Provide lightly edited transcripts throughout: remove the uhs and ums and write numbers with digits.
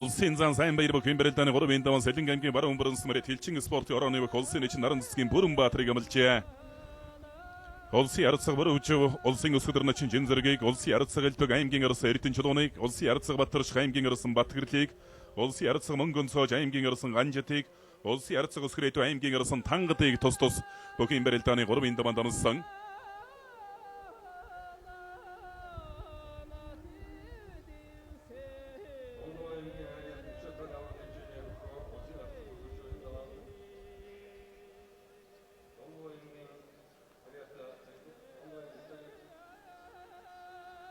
Улсын зан сайн баяр бүх барилдааны 3-ын даван Сэлэнг аймгийн баруун бүрэн сүмэрт Хилчин спортын орооны бүх улсын нэгэн наран засгийн Бүрэн Баатрыг амлажээ. Улсын ярцаг Бүрөвжөв, улсын өсгөдөр начин жин зэргийг, улсын ярцаг элбэг аймгийн арсан Эрдэнэ чулууныг, улсын ярцаг Батарш аймгийн арсан Батгэрлийг, улсын ярцаг Мөнгөн цоож аймгийн арсан Ганжатыг, улсын ярцаг Өсгөрөдөө аймгийн арсан Тангадыг тус тус бүхэн барилдааны 3-ын даванд амлсан.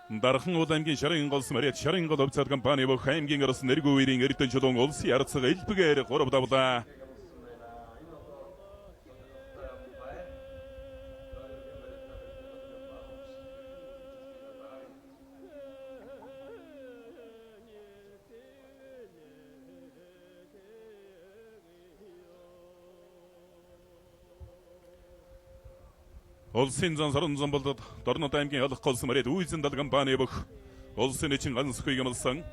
Дархан уул аймгийн Шарын гол Смарят Шарын гол өвцөд компани бүх аймгийн арс нэргүй үерийн Эрдэнэ чулуун улсын ярцаг элбгээр 3 давлаа. Улсын зан сорон зан болдод Дорнод аймгийн ялах гол Смарят Үйзэн дал компани бүх улсын нэчин ганцхүйг амлсан.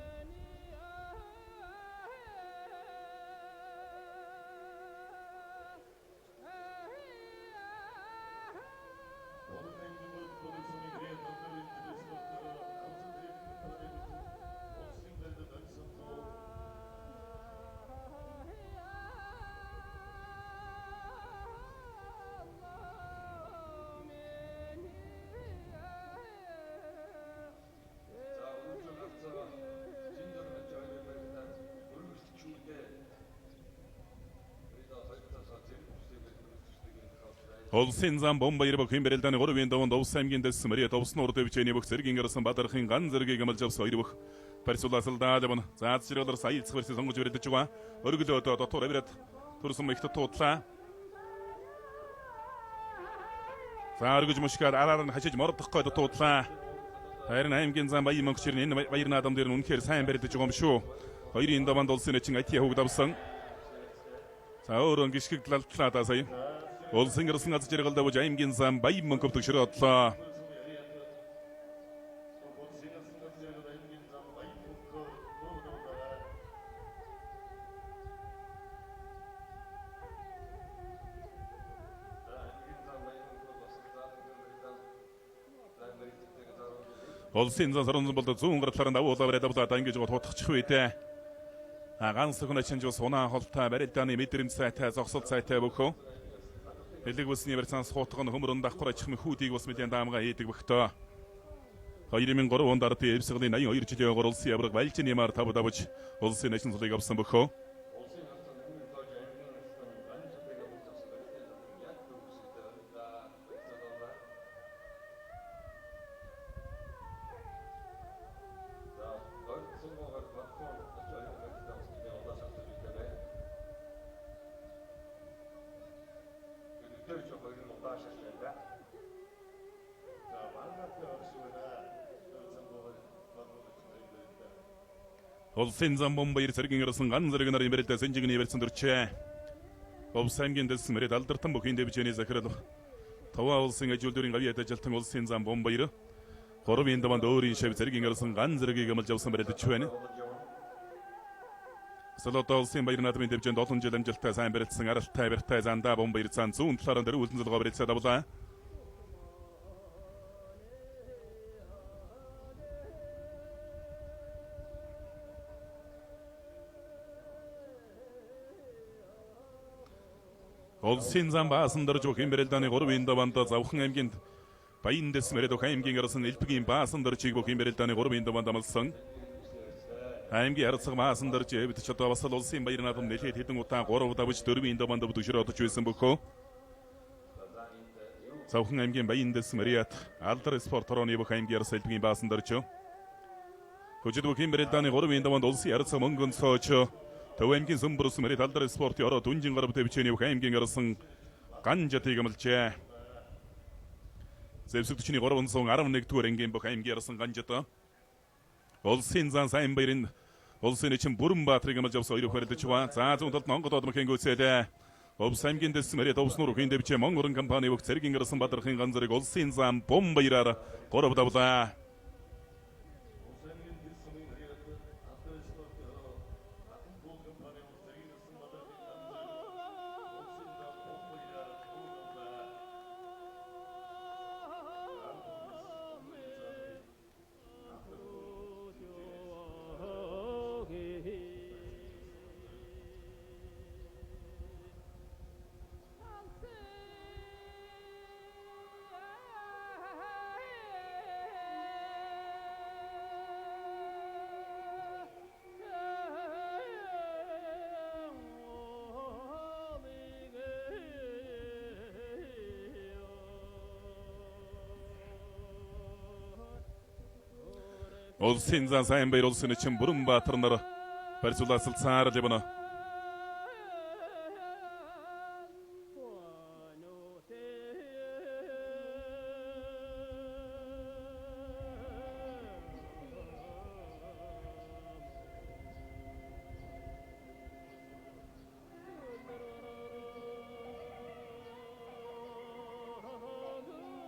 Улсын зам Бомбаяр бүх барилдааны 3-ын даванд Увс аймгийн дэс Мария Товсноор дэвчээний бүх зэргийн гарсан Бадархын ган зэргийг амлаж авсан хоёр бүх барьцуулаасалдаа явна. За зэрэгэлэр сая эцэг барьсан сонгож барилдаж байгаа. Өргөлөө дотор авираад төрсөн их туудлаа. За өргөж мушгаар араар нь хашиж мордохгүй туудлаа. Харин аймгийн зам Баян мөнгөчөр энэ баяр наадам дээр нь үнэхээр сайн барилдаж байгаа юм шүү. Хоёрын даванд улсын нэчин IT хүүг давсан. За өөрөө гიშгэг талтлаа да сая. Улсын гарсан аз жаргалд авч аймгийн зам Баян мөнгө төгшрөө одлоо. Улсын зан сорон болд зүүн гартлаараа давуулаа бариад авлаа ингэж тутахчих үедээ. А ганц хүн ачинж ус унаа холтой барилдааны мэдрэмж сайтай зогсол сайтай бөхөө. Элэг бүсний барьцаан суутган хөмрөн давхар ачих мөхүүдийг бас мэдэн даамгаа хийдэг бөхтөө. 2003 онд ардын эвсглийн 82 жилийн огор улсын авраг Балжин ямаар 5 давж улсын начин цолыг авсан бөхөө. Улсын зам Бомбаяр зэргийн гарсан ган зэрэг нарын барилдаа сэнжигний барьсан дөрчээ. Увс аймгийн дэс мэрэд алдартан бүхийн дэвжээний захирал Товаа улсын аж үйлдвэрийн гавьяат ажилтан улсын зам Бомбаяр 3-ын даванд өөрийн шав зэргийн гарсан ган зэргийг амлаж авсан барилдаж байна. Солодо улсын баяр наадмын дэвжээнд олон жил амжилттай сайн барилцсан аралтай барьтай зандаа Бомбаяр зан зүүн талаараа дөрвөн үлдэн золгоо барилцаад авлаа. Улсын зам баасан дөрж бүхэн барилдааны 3-ын даванд Завхан аймгийн Баян дэс мэрэд аймгийн гарсан элбэгийн баасан дөржийг бүхэн барилдааны 3-ын даванд амлсан. Аймгийн харцаг баасан дөрж эвд ч одоо бас л улсын баяр наадам нэлээд хэдэн удаа 3 давж 4-ийн даванд төгшрөө одож байсан бөхөө. Завхан аймгийн Баян дэс мэрэд Алдар спорт хорооны бүх аймгийн гарсан элбэгийн баасан дөрж. Хөжид бүхэн барилдааны 3-ын даванд улсын харцаг мөнгөн цооч Төв аймгийн Сүмбэрс мэрэд Алдар спортын ороо дүнжин гарав дэвчээний бүх аймгийн гарсан Ганжатыг амлжээ. Зэвсэг 43 311 дугаар ангийн бүх аймгийн гарсан Ганжат. Улсын зан сайн баярын улсын нэчин Бүрэн Баатрыг амлаж авсан хоёр барилдаж байгаа. За зүүн талд Монгол одмохын гүйцээлээ. Увс аймгийн дэс мэрэд Увс нуур хийн дэвчээ Монгол орон компани бүх зэргийн гарсан Бадархын ган зэрэг улсын зам Бомбаяраар 3 давлаа. Улсын зан сайн баяр улсын чин Бүрэнбаатар нар барьцуулаасалцаар л явна.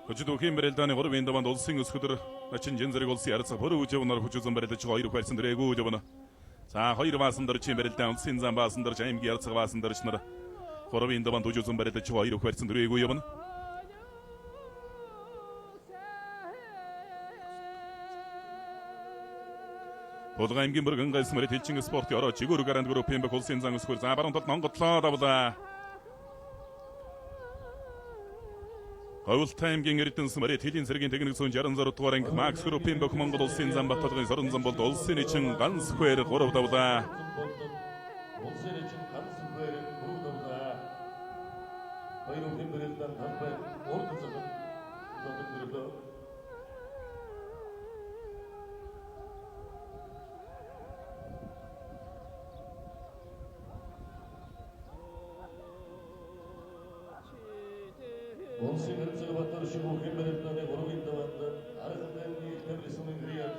Хөжид үхийн барилдааны 3-ын даваанд улсын өсгөдөр начин жин зэрэг улсын ярцах хөрөө үжив нар хүчүүзэн барилдаж хоёр барьсан дэрээгүй явна. За хоёр баасан дөржийн барилдаан улсын зам баасан дөрж аймгийн ярцах баасан дөрж нар 3-ын даваанд хүчүүзэн барилдаж хоёр барьсан дэрээгүй явна. Тулгай аймгийн бүргэн гайс мөрөд хилчин спортын ороо жигүүр гаранд группийн бөх улсын зан өсгөр за баруун талд Монголлоо давлаа. Говьлт аймгийн Эрдэнэс мөрөд хөлийн цэргийн техник зүүн 66 дугаар анги Макс группийн бөх Монгол улсын зам Баталгын сорон зам болд улсын ичин ганц хвэр 3 давлаа. Улсын ичин ганц хвэр 3 давлаа. Хоёр үхэн бэрэлдэн танбай урд зогт зогт. Улсын Эрцэг Батар шиг үхэн бэрэлдэн 3-ын даваанд Архан аймгийн Тэмрэсүмэн Риад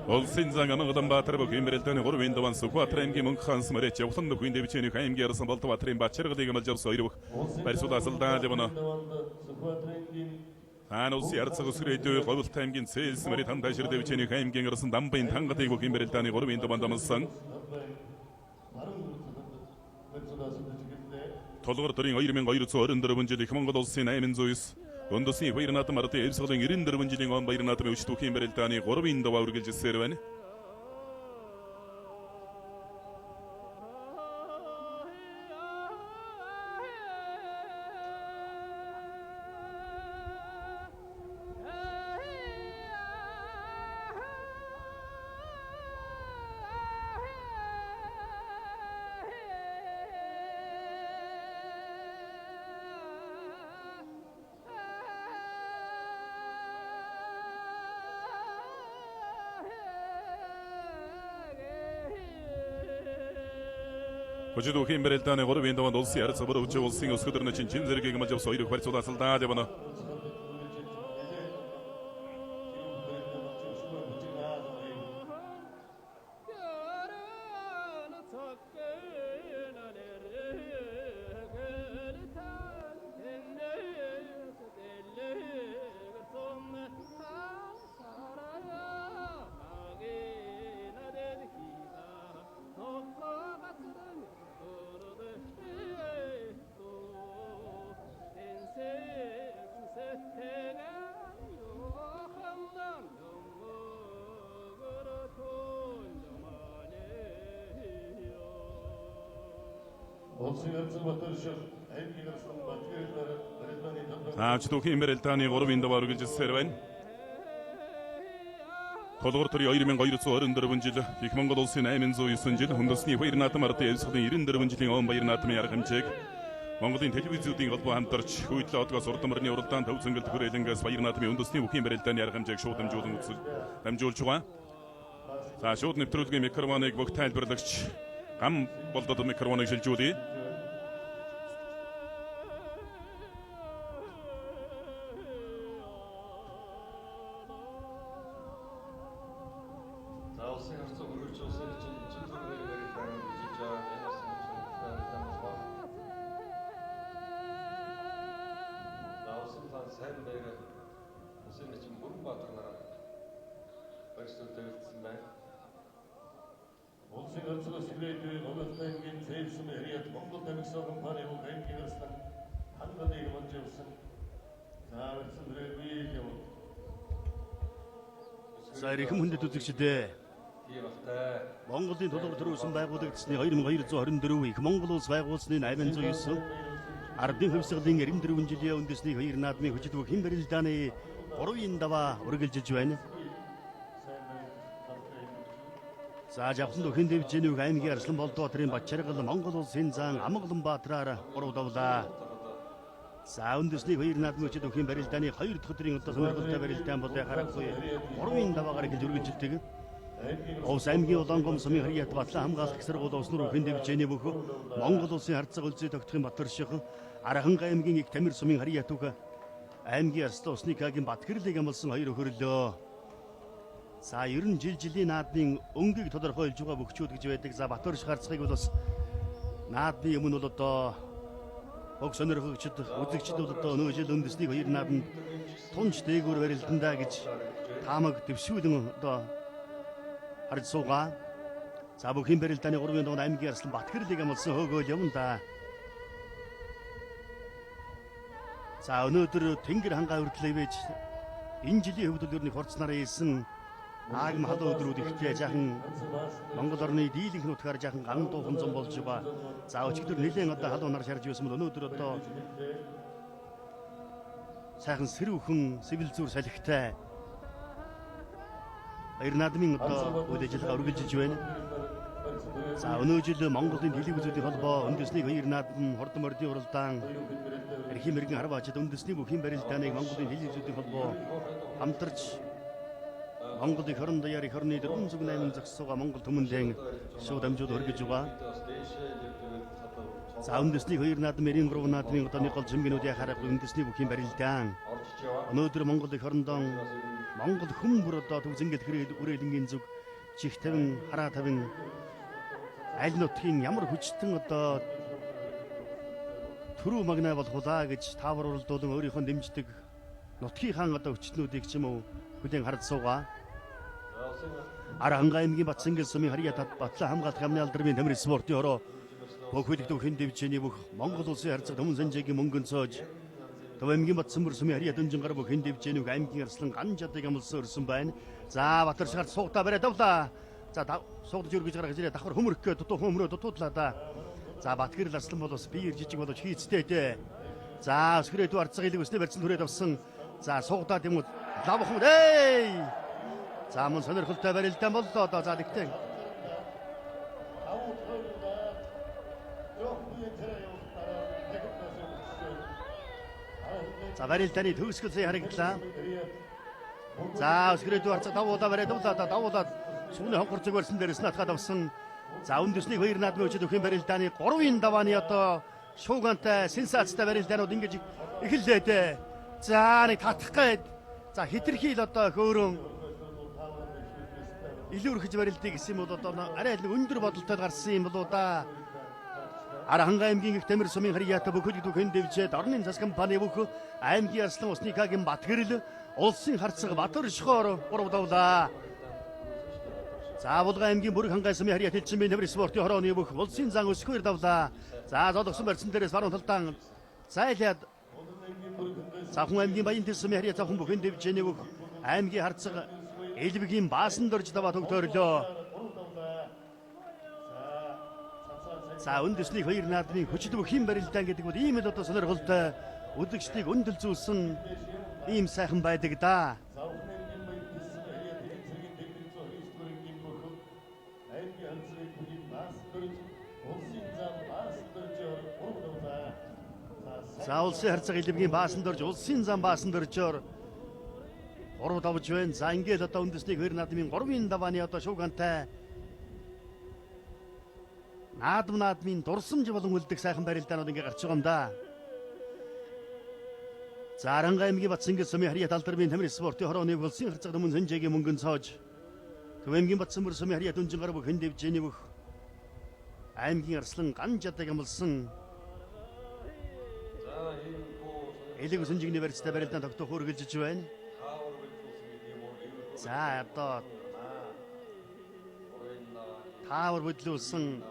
Улсын зан Амгаланбаатар бүх юм барилдааны 3-ын даваан Сүхбаатар аймгийн Мөнх хаанс мөрөж явлан нөхөн дэвчээний аймгийн арсан Болдбаатарын Бачаргалыг амлж авсан хоёр бүх барьцуулаасалдаа явна. Хаан улсын ярцаг өсгөрөөдөө Говьлт аймгийн Цээлс мөрөд хан ташир дэвчээний аймгийн арсан Дамбын тангадыг бүх юм барилдааны 3-ын даваанд амлсан. Толгор төрийн 2224 жил Их Монгол улсын 809 Өндөсний баяр наадам ардын эвсгалын 94 жилийн он баяр наадмын өч түүхийн барилдааны 3-ын даваа үргэлжилсээр байна. Хөжид үхийн барилдааны 3-ын даваанд улсын ярц бүр өвчөө улсын өсгөдөр начин чин зэргийг амлж авсан хоёр барьцуулаасалдаа явна. Түүхийн барилдааны 3-ын даваа үргэлжилсээр байна. Толгор төрийн 2224 жил Их Монгол улсын 809 жил Хөндөсний баяр наадам ардын эвсглийн 94 жилийн он баяр наадмын арга хэмжээг Монголын телевизүүдийн холбоо хамтарч Хүйдлээ одгоос урд мөрний уралдаан төв зөнгэлт хүрээлэнгээс баяр наадмын үндэсний бүхийн барилдааны арга хэмжээг шууд дамжуулан дамжуулж байгаа. За шууд нэвтрүүлгийн микрофоныг бүх тайлбарлагч Гам болдод микрофоныг шилжүүлье. За улсын харьцаа үргэлж улсын чин чин зүгээр барилдааны үргэлжиж байгаа энэ улсын барилдаан болохоор за улсын зан сайн баяр улсын чин Бүрэнбаатар нараа барьцуул тавигдсан байна. Улсын харьцаа өсгөрөөдөө Говьлт аймгийн Цээлсэн Риад Монгол тамхи компани бүх аймгийн арслан хангадыг амлж явсан. За барьсан дэрээгүй явна. За эрхэм хүндэт үзэгчдээ. Тийм бахтай. Монголын тулгуур төрөөсөн байгуулагдсны 2224 Их Монгол улс байгуулсны 809 ардын хувьсгалын 94 жилийн үндэсний хоёр наадмын хүчит бүхэн барилдааны 3-ын даваа үргэлжилж байна. За жавхлан өхөн дэвжээний аймгийн Арслан Болдоотарын Бачаргал Монгол улсын зан Амгаланбаатараар 3 давлаа. За үндэсний хоёр наадмын өчид өхийн барилдааны хоёр дахь өдрийн одоо сонирхолтой барилдаан бол харахгүй гурвын даваагаар эхэлж үргэлжилдэг. Увс аймгийн Улаангом сумын Харьяат Батлан хамгаалах сургууль улс нөр өхөн дэвжээний бүх Монгол улсын харцаг улсын тогтохын Батөрших Архангай аймгийн их Тамир сумын Харьяат үг аймгийн Арслан усны Кагийн Батгэрлийг амлсан хоёр өхөрлөө. За ер нь жил жилийн наадмын өнгийг тодорхойлж байгаа бөхчүүд гэж байдаг. За Батөрших харцгийг бол бас наадмын өмнө бол одоо бүх сонирхогчид үзэгчид бол одоо өнөө жил үндэсний хоёр наадамд тунч дээгүүр барилдандаа гэж таамаг дэвшүүлэн одоо харж суугаа. За бүхийн барилдааны 3-ын дунд аймгийн Арслан Батгэрлийг амлсан хөөгөөл юм да. За өнөөдөр Тэнгэр хангаа хүртэл ивэж энэ жилийн хувьд бол ер нь хурцнараа ийсэн аагм халуун өдрүүд ихтэй жаахан Монгол орны дийлэнх нутгаар жаахан ган дуухан зам болж байгаа. За өчигдөр нэлээд одоо халуун нар шарж байсан бол өнөөдөр одоо сайхан сэрүүхэн сэвэл зүр салхитай хоёр наадмын одоо үйл ажиллагаа үргэлжилж байна. За өнөө жил Монголын телевизүүдийн холбоо үндэсний хоёр наадам хурдан мордын уралдаан эрхийн мэрэгэн харваачид үндэсний бүхийн барилдааныг Монголын телевизүүдийн холбоо хамтарч Монгол эх орон даяар эх орны 408 зогсоогоо Монгол түмэндээ шууд дамжуул өргөж байгаа. За үндэсний хоёр наадам 93 наадмын одоо нэг гол жимгэнүүд яхаарахгүй үндэсний бүхийн барилдаан. Өнөөдөр Монгол эх орондоо Монгол хүн бүр одоо төв зингэл хэрэг үрээлэнгийн зүг чих тавин хараа тавин аль нутгийн ямар хүчтэн одоо төрүү магнаа болох улаа гэж таавар уралдуулан өөрийнхөө дэмждэг нутгийнхаа одоо хүчтнүүдийг ч юм уу хүлээн харж суугаа. Архангай аймгийн Батсангэл сумын Харьяат Батлан хамгаалах амны алдрын тамир спортын хороо бүх хөдөлгөх хэн дэвжээний бүх Монгол улсын харьцаг Түмэн Санжигийн мөнгөн цоож Төв аймгийн Батсанбөр сумын Харьяат Дүнжин гар бүх хэн дэвжээний бүх аймгийн Арслан ган жадыг амлсан өрсөн байна. За Батаршгаар суугдаа бариад давлаа. За суугдаж өргөж гарах хэлээ давхар хөмөрхөө дутуу хөмрөө дутуудлаа да. За Батгэрэл Арслан бол бас биер жижиг боловч хийцтэй дээ. За өсгөрөө дүү арцаг илэг өснө барьсан түрээд авсан. За суугдаад юм уу лавхан эй! За мөн сонирхолтой барилдаан боллоо одоо за тэгтээ. За барилдааны төгсгөл сая харагдлаа. За өсгөрөө дүү арцаг давуулаа бариад давлаа давуулаад сүүний хонхор зүг барьсан дээрээс натгаад авсан. За үндэсний хоёр наадмын өчид өхийн барилдааны 3-ын давааны одоо шуугантай сенсацтай барилдаанууд ингэж эхэллээ дээ. За нэг татах гээд за хитрхийл одоо хөөрөн илүү өрхөж барилдгийг гэсэн юм бол одоо арай л өндөр бодолтой гарсан юм болоо да. Архангай аймгийн их Тамир сумын Харьяат бүхэл хэн дэвжээд орны зас компани бүх аймгийн Арслан Усникагийн Батгэрэл улсын харцаг Батөршхоор 3 давлаа. За Булган аймгийн Бүрэг хангай сумын Харьяат Элчинбийн тамир спортын хорооны бүх улсын зан өсгөөр давлаа. За золгосон барьсан дээрээс баруун талдаан зайлаад Завхан аймгийн Баян сумын Харьяат завхан бүхэн дэвжээний бүх аймгийн харцаг Элбэгийн баасан дорж даваа төгтөрлөө. За үндэсний хоёр наадмын хүчил бүхийн барилдаан гэдэг бол ийм л одоо сонирхолтой үзэгчдийг өндөлзүүлсэн ийм сайхан байдаг да. За улсын харцаг Элбэгийн баасан дорж улсын зам баасан доржоор 3 давж байна. За ингээл одоо үндэсний хоёр наадмын 3-ын давааны одоо шуугантай наадам наадмын дурсамж болон үлдэх сайхан барилдаанууд ингээ гарч байгаа юм да. За Архангай аймгийн Батсангэл сумын Харьяат алдрын тамир спортын хорооны улсын харцаг Түмэн Санжигийн мөнгөн цоож Төв аймгийн Батсанбөр сумын Харьяат Дүнжин гар бүх хэн дэвжээний бүх аймгийн Арслан ган жадаг амлсан Элэг өсөнжигний барьцтай барилдаан тогтоох үргэлжиж байна. За одоо таавар бүдлүүлсэн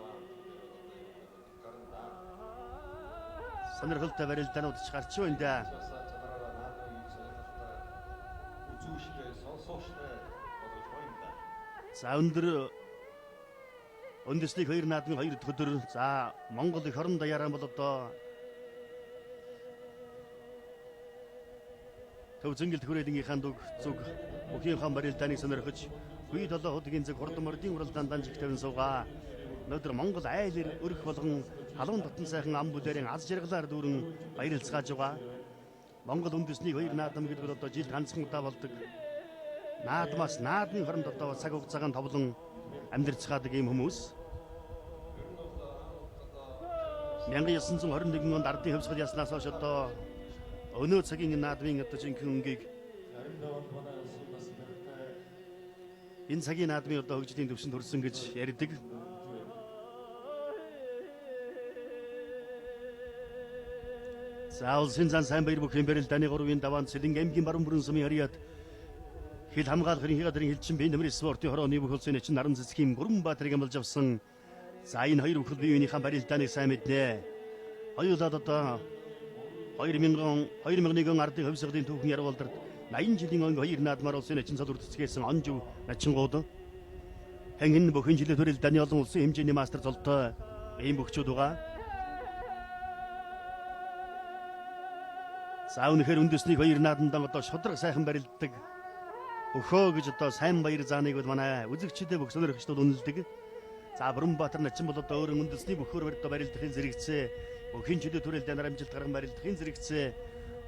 сонирхолтой барилдаанууд ч гарч байна да. За өндөр үндэсний хоёр наадмын хоёр дахь өдөр за Монгол эх орон даяараа бол одоо Төв зингэлт хүрээлэнгийнхаа зүг бүхийн хан барилдааныг сонирхож үе долоо худгийн зүг хурдан мордын уралдаан данжиг тавин суугаа. Өнөөдөр Монгол айл өрх болгон халуун дотн сайхан ам бүлэрийн аз жаргалаар дүүрэн баярлцгааж байгаа. Монгол үндэсний хоёр наадам гэдэг бол одоо жилд ганцхан удаа болдог. Наадмаас наадмын хооронд одоо цаг хугацаагаа товлон амьдарцгаадаг ийм хүмүүс. 1921 онд ардын хувьсгал яснаас хойш одоо өнөө цагийн наадмын одоо жинхэнэ өнгийг энэ цагийн наадмын одоо хөгжлийн түвшинд хүрсэн гэж ярьдаг. За улсын зан сайн баяр бүхэн барилдааны 3-ын даваанд Сэлэнг аймгийн баруун бүрэн сумын харьяат хил хамгаалах ерөнхий газрын хилчин бие нэмэр спортын хорооны бүх улсын начин наран цэцгийн Бүрэн Баатарыг амлаж авсан. За энэ хоёр бүхэл бие биенийхээ барилдааныг сайн мэднэ. Хоёулаад одоо 2001 он ардын хувьсгалын түүхэн ярвалдарт 80 жилийн өнгө хоёр наадмаар улсын начин цол үрдэцгээсэн онжив начингууд хэн бүхэн жилийн барилдааны олон улсын хэмжээний мастер цолтой ийм бөхчүүд байгаа. За үнэхээр үндэсний хоёр наадамдан одоо шудраг сайхан барилддаг. Өхөө гэж одоо сайн баяр зааныг бол манай үзэгчдээ бүх сонирхчдод үнэлдэг. За Бүрэн Баатар начин бол одоо өөрөн үндэсний бөхөөр барилдахын зэрэгцээ бүхэн чөлөө түрээлдээр амжилт гарган барилдахын зэрэгцээ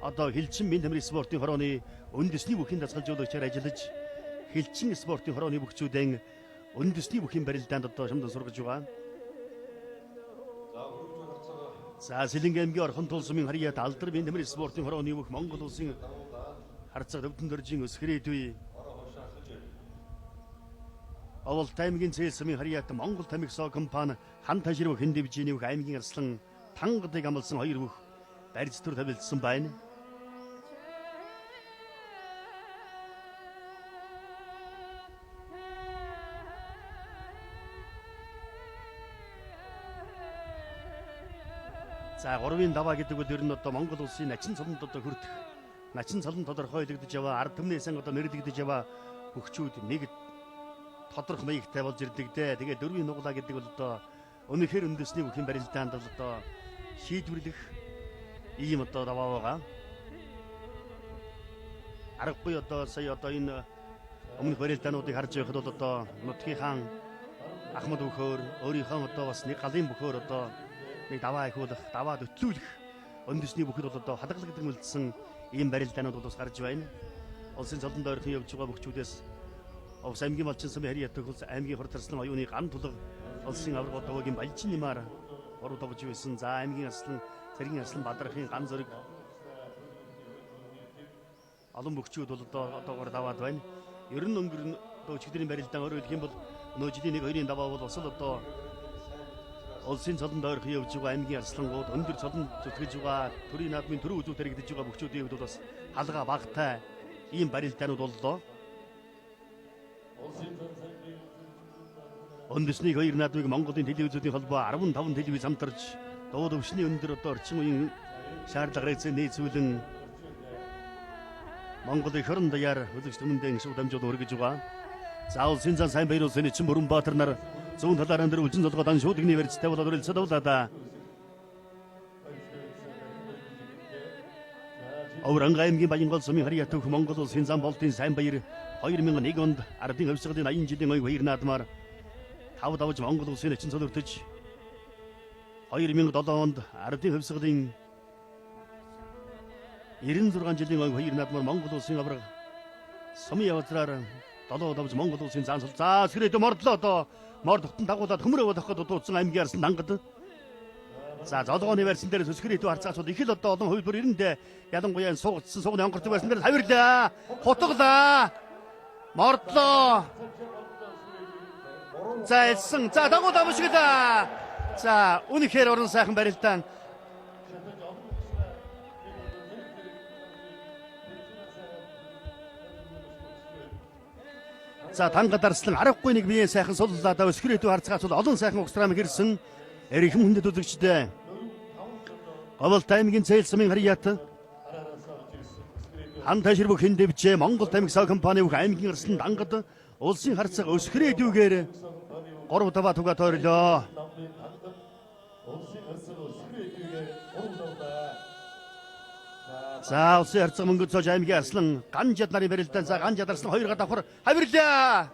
одоо хилчин бие тамирын спортын хорооны үндэсний бүхийн дасгалжуулагчаар ажиллаж хилчин спортын хорооны бөхчүүдэн үндэсний бүхийн барилдаанд одоо шамдан сургаж байгаа. За Сэлэнг аймгийн Орхон тул сумын харьяат алдар бие тамирын спортын хорооны бүх Монгол улсын харцаг төвдөн дөржин өсгөрөөдүй. Оволт аймгийн Цээл сумын харьяат Монгол тамхи компани хан таширв хиндивжийн бүх аймгийн арслан тангадыг амлсан хоёр бүх барьц төр тавилдсан байна. За 3-ын даваа гэдэг бол ер нь одоо Монгол улсын начин цолонд одоо хүртэх начин цолон тодорхойлогдож яваа ард түмнээс одоо нэрлэгдэж яваа бөхчүүд нэг тодорх маягтай болж ирдэг дээ. Тэгээ дөрвийн нуглаа гэдэг бол одоо үнэхээр үндэсний бүхийн барилдаанд бол одоо шийдвэрлэх ийм одоо даваа байгаа. Аргагүй одоо сая одоо энэ өмнөх барилдаануудыг харж байхад бол одоо нутгийнхаа ахмад бөхөөр өөрийнхөө одоо бас нэг галын бөхөөр одоо нэг даваа ахиулах, даваа төтлүүлэх үндэсний бүхэд бол одоо хадгалагдсан үлдсэн ийм барилдаанууд бол бас гарч байна. Улсын цолонд ойрхон явж байгаа бөхчүүдээс Увс аймгийн Малчин сумын харьяат төхөлс аймгийн хурд тарслан оюуны ган тулга улсын аварга одоогийн балжин нэмар гурав давж байсан. За аймгийн арслан цэргийн арслан Бадрахын ган зориг олон бөхчүүд бол одоо одоогоор даваад байна. Ер нь өнгөрн одоо өчигдрийн барилдаан өөрөөр хэлэх юм бол өнөө жилийн 1-2-ын даваа бол бас л одоо улсын цолонд ойрхон явж байгаа аймгийн арслангууд өндөр цолонд зүтгэж байгаа төрийн наадмын төрийн үзүүт хэрэгдэж байгаа бөхчүүдийн хувьд бол бас халгаа багтай ийм барилдаанууд боллоо. Үндэсний хоёр наадмыг Монголын телевизүүдийн холбоо 15 телевиз хамтарч дуу төвшний өндөр одоо орчин үеийн шаардлага хэрэгцээ нийцүүлэн Монгол эх орон даяар үзэгч түмэндээ шууд дамжуулан өргөж байгаа. За улсын зан сайн баяр улсын чин Бүрэн Баатар нар зүүн талаар өндөр үлзэн толгой дан шуудагны барьцтай болоод өрөлцөд давлаа. Овранга аймгийн Баянгол сумын харьяат төвх Монгол улсын зам болтын сайн баяр 2001 онд ардын хувьсгалын 80 жилийн оюун хоёр наадмаар 5 давж Монгол улсын начин цол өртөж 2007 онд ардын хувьсгалын 96 жилийн оюун хоёр наадмаар Монгол улсын аварга сумын явцраар 7 давж Монгол улсын зан цол. За сэрээд мордлоо одоо мор тогтон дагуулад хөмрөө болох гээд дуудсан аймгийн арсан дангад. За золгооны барьсан дээр өсгөр идэв харцаацуул их л одоо олон хувилбар эрэндээ ялангуяа суугдсан суугны онгордог барьсан дээр тавирлаа. Хутгалаа. Мордлоо. За элсэн. За дагуулаа мушгэлаа. За үнэхээр уран сайхан барилдаан. За тангад арслан аргагүй нэг биеийн сайхан суллаа да өсгөр идэв харцгаацуул олон сайхан угсраам гэрсэн. Эрхэм хүндэт үзэгчдээ. Говьлт аймгийн Цээл сумын харьяат хан ташир бүх хиндивчээ Монгол тамхи компани бүх аймгийн арслан дангад улсын харцаг өсгөрөө дүүгээр 3 даваа туга тойрлоо. За улсын харцаг мөнгө цоож аймгийн арслан Ганжад нарын барилдаан за Ганжад арслан хоёр га давхар хавирлаа.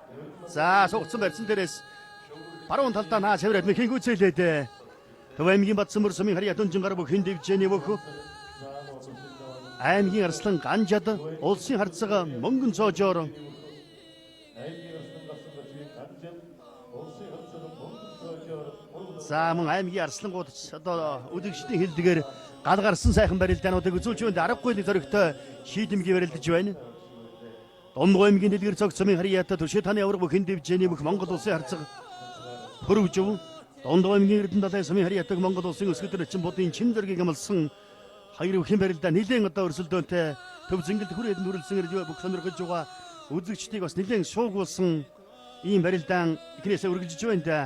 За суугдсан барьсан дээрээс Баруун талдаа наа цэврээд мэхийн гүйцээлээ дээ. Төв аймгийн Батсанбөр сумын харьяа дүнжин гар бүхэн дэвжээний бүх аймгийн арслан Ганжад улсын харцаг мөнгөн цоожоор за мөн аймгийн арслангууд одоо үдэгчдийн хилдгээр гал гарсан сайхан барилдаануудыг үзүүлж байна. Аргагүй нэг зоригтой шийдэмгий барилдаж байна. Дундгой аймгийн дэлгэр цог сумын харьяатай түшээ таны авраг бүхэн дэвжээний бүх Монгол улсын харцаг хөрвжв. Дундгой аймгийн Эрдэнэ далайн сумын харьяатаг Монгол улсын өсгөдөр начин будын чин зэргийг амлсан хоёр бүхэн барилдаа нэлээд одоо өрсөлдөөнтэй төв зингэлд хүр хэдэн хүрэлцэн ирж бүх сонирхож байгаа үзэгчдийг бас нэлээд шуугуулсан ийм барилдаан эхнээсээ үргэлжиж байна да.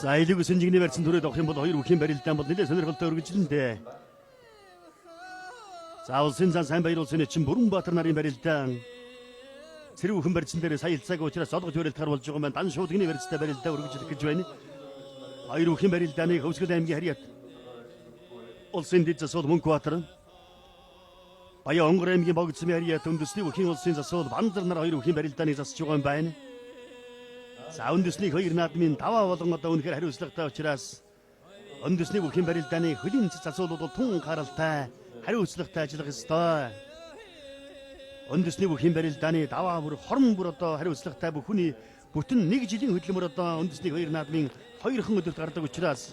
За илэг өсөн жигний барьсан түрээд авах юм бол хоёр бүхийн барилдаан бол нэлээд сонирхолтой өргөжлөн дээ. За улсын зан сайн баяр улсын чин Бүрэнбаатар нарын барилдаан цэрэг бүхэн барьсан дээр сая илцаагүй учраас золгож барилдахар болж байгаа юм байна. Дан шуудгны барьцтай барилдаа өргөжлөх гэж байна. Хоёр бүхийн барилдааныг Хөвсгөл аймгийн харьяат улсын дэд засвал Мөнхбаатар, Баян Онгор аймгийн Богд сумын харьяат үндэсний бүхийн улсын засвал Банзар нар хоёр бүхийн барилдааныг засаж байгаа юм байна. За үндэсний хоёр наадмын даваа болон одоо үнэхээр хариуцлагатай учраас үндэсний бүхийн барилдааны хөлийн засвалууд бол тун анхааралтай хариуцлагатай ажиллах ёстой. Үндэсний бүхийн барилдааны даваа бүр хорон бүр одоо хариуцлагатай бүх хүний бүтэн нэг жилийн хөдөлмөр одоо үндэсний хоёр наадмын хоёрхан өдөрт гардаг учраас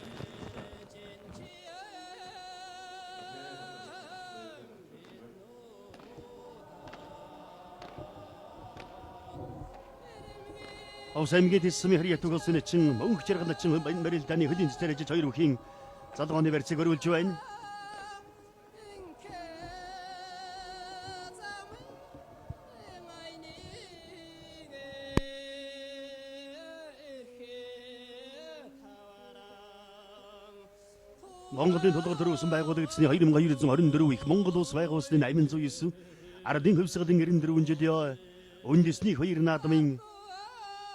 Овс аймгийн тэс сумын харьяат улсын начин мөнх жаргал начин барилдааны хөлийн цэцээр ажиллаж хоёр бүхийн залгооны барьцыг өрүүлж байна. Монголын тулгуур төрөвсөн байгуулагдсны 2224 их Монгол улс байгуулсны 809 ардын хувьсгалын 94 жил үндэсний хоёр наадмын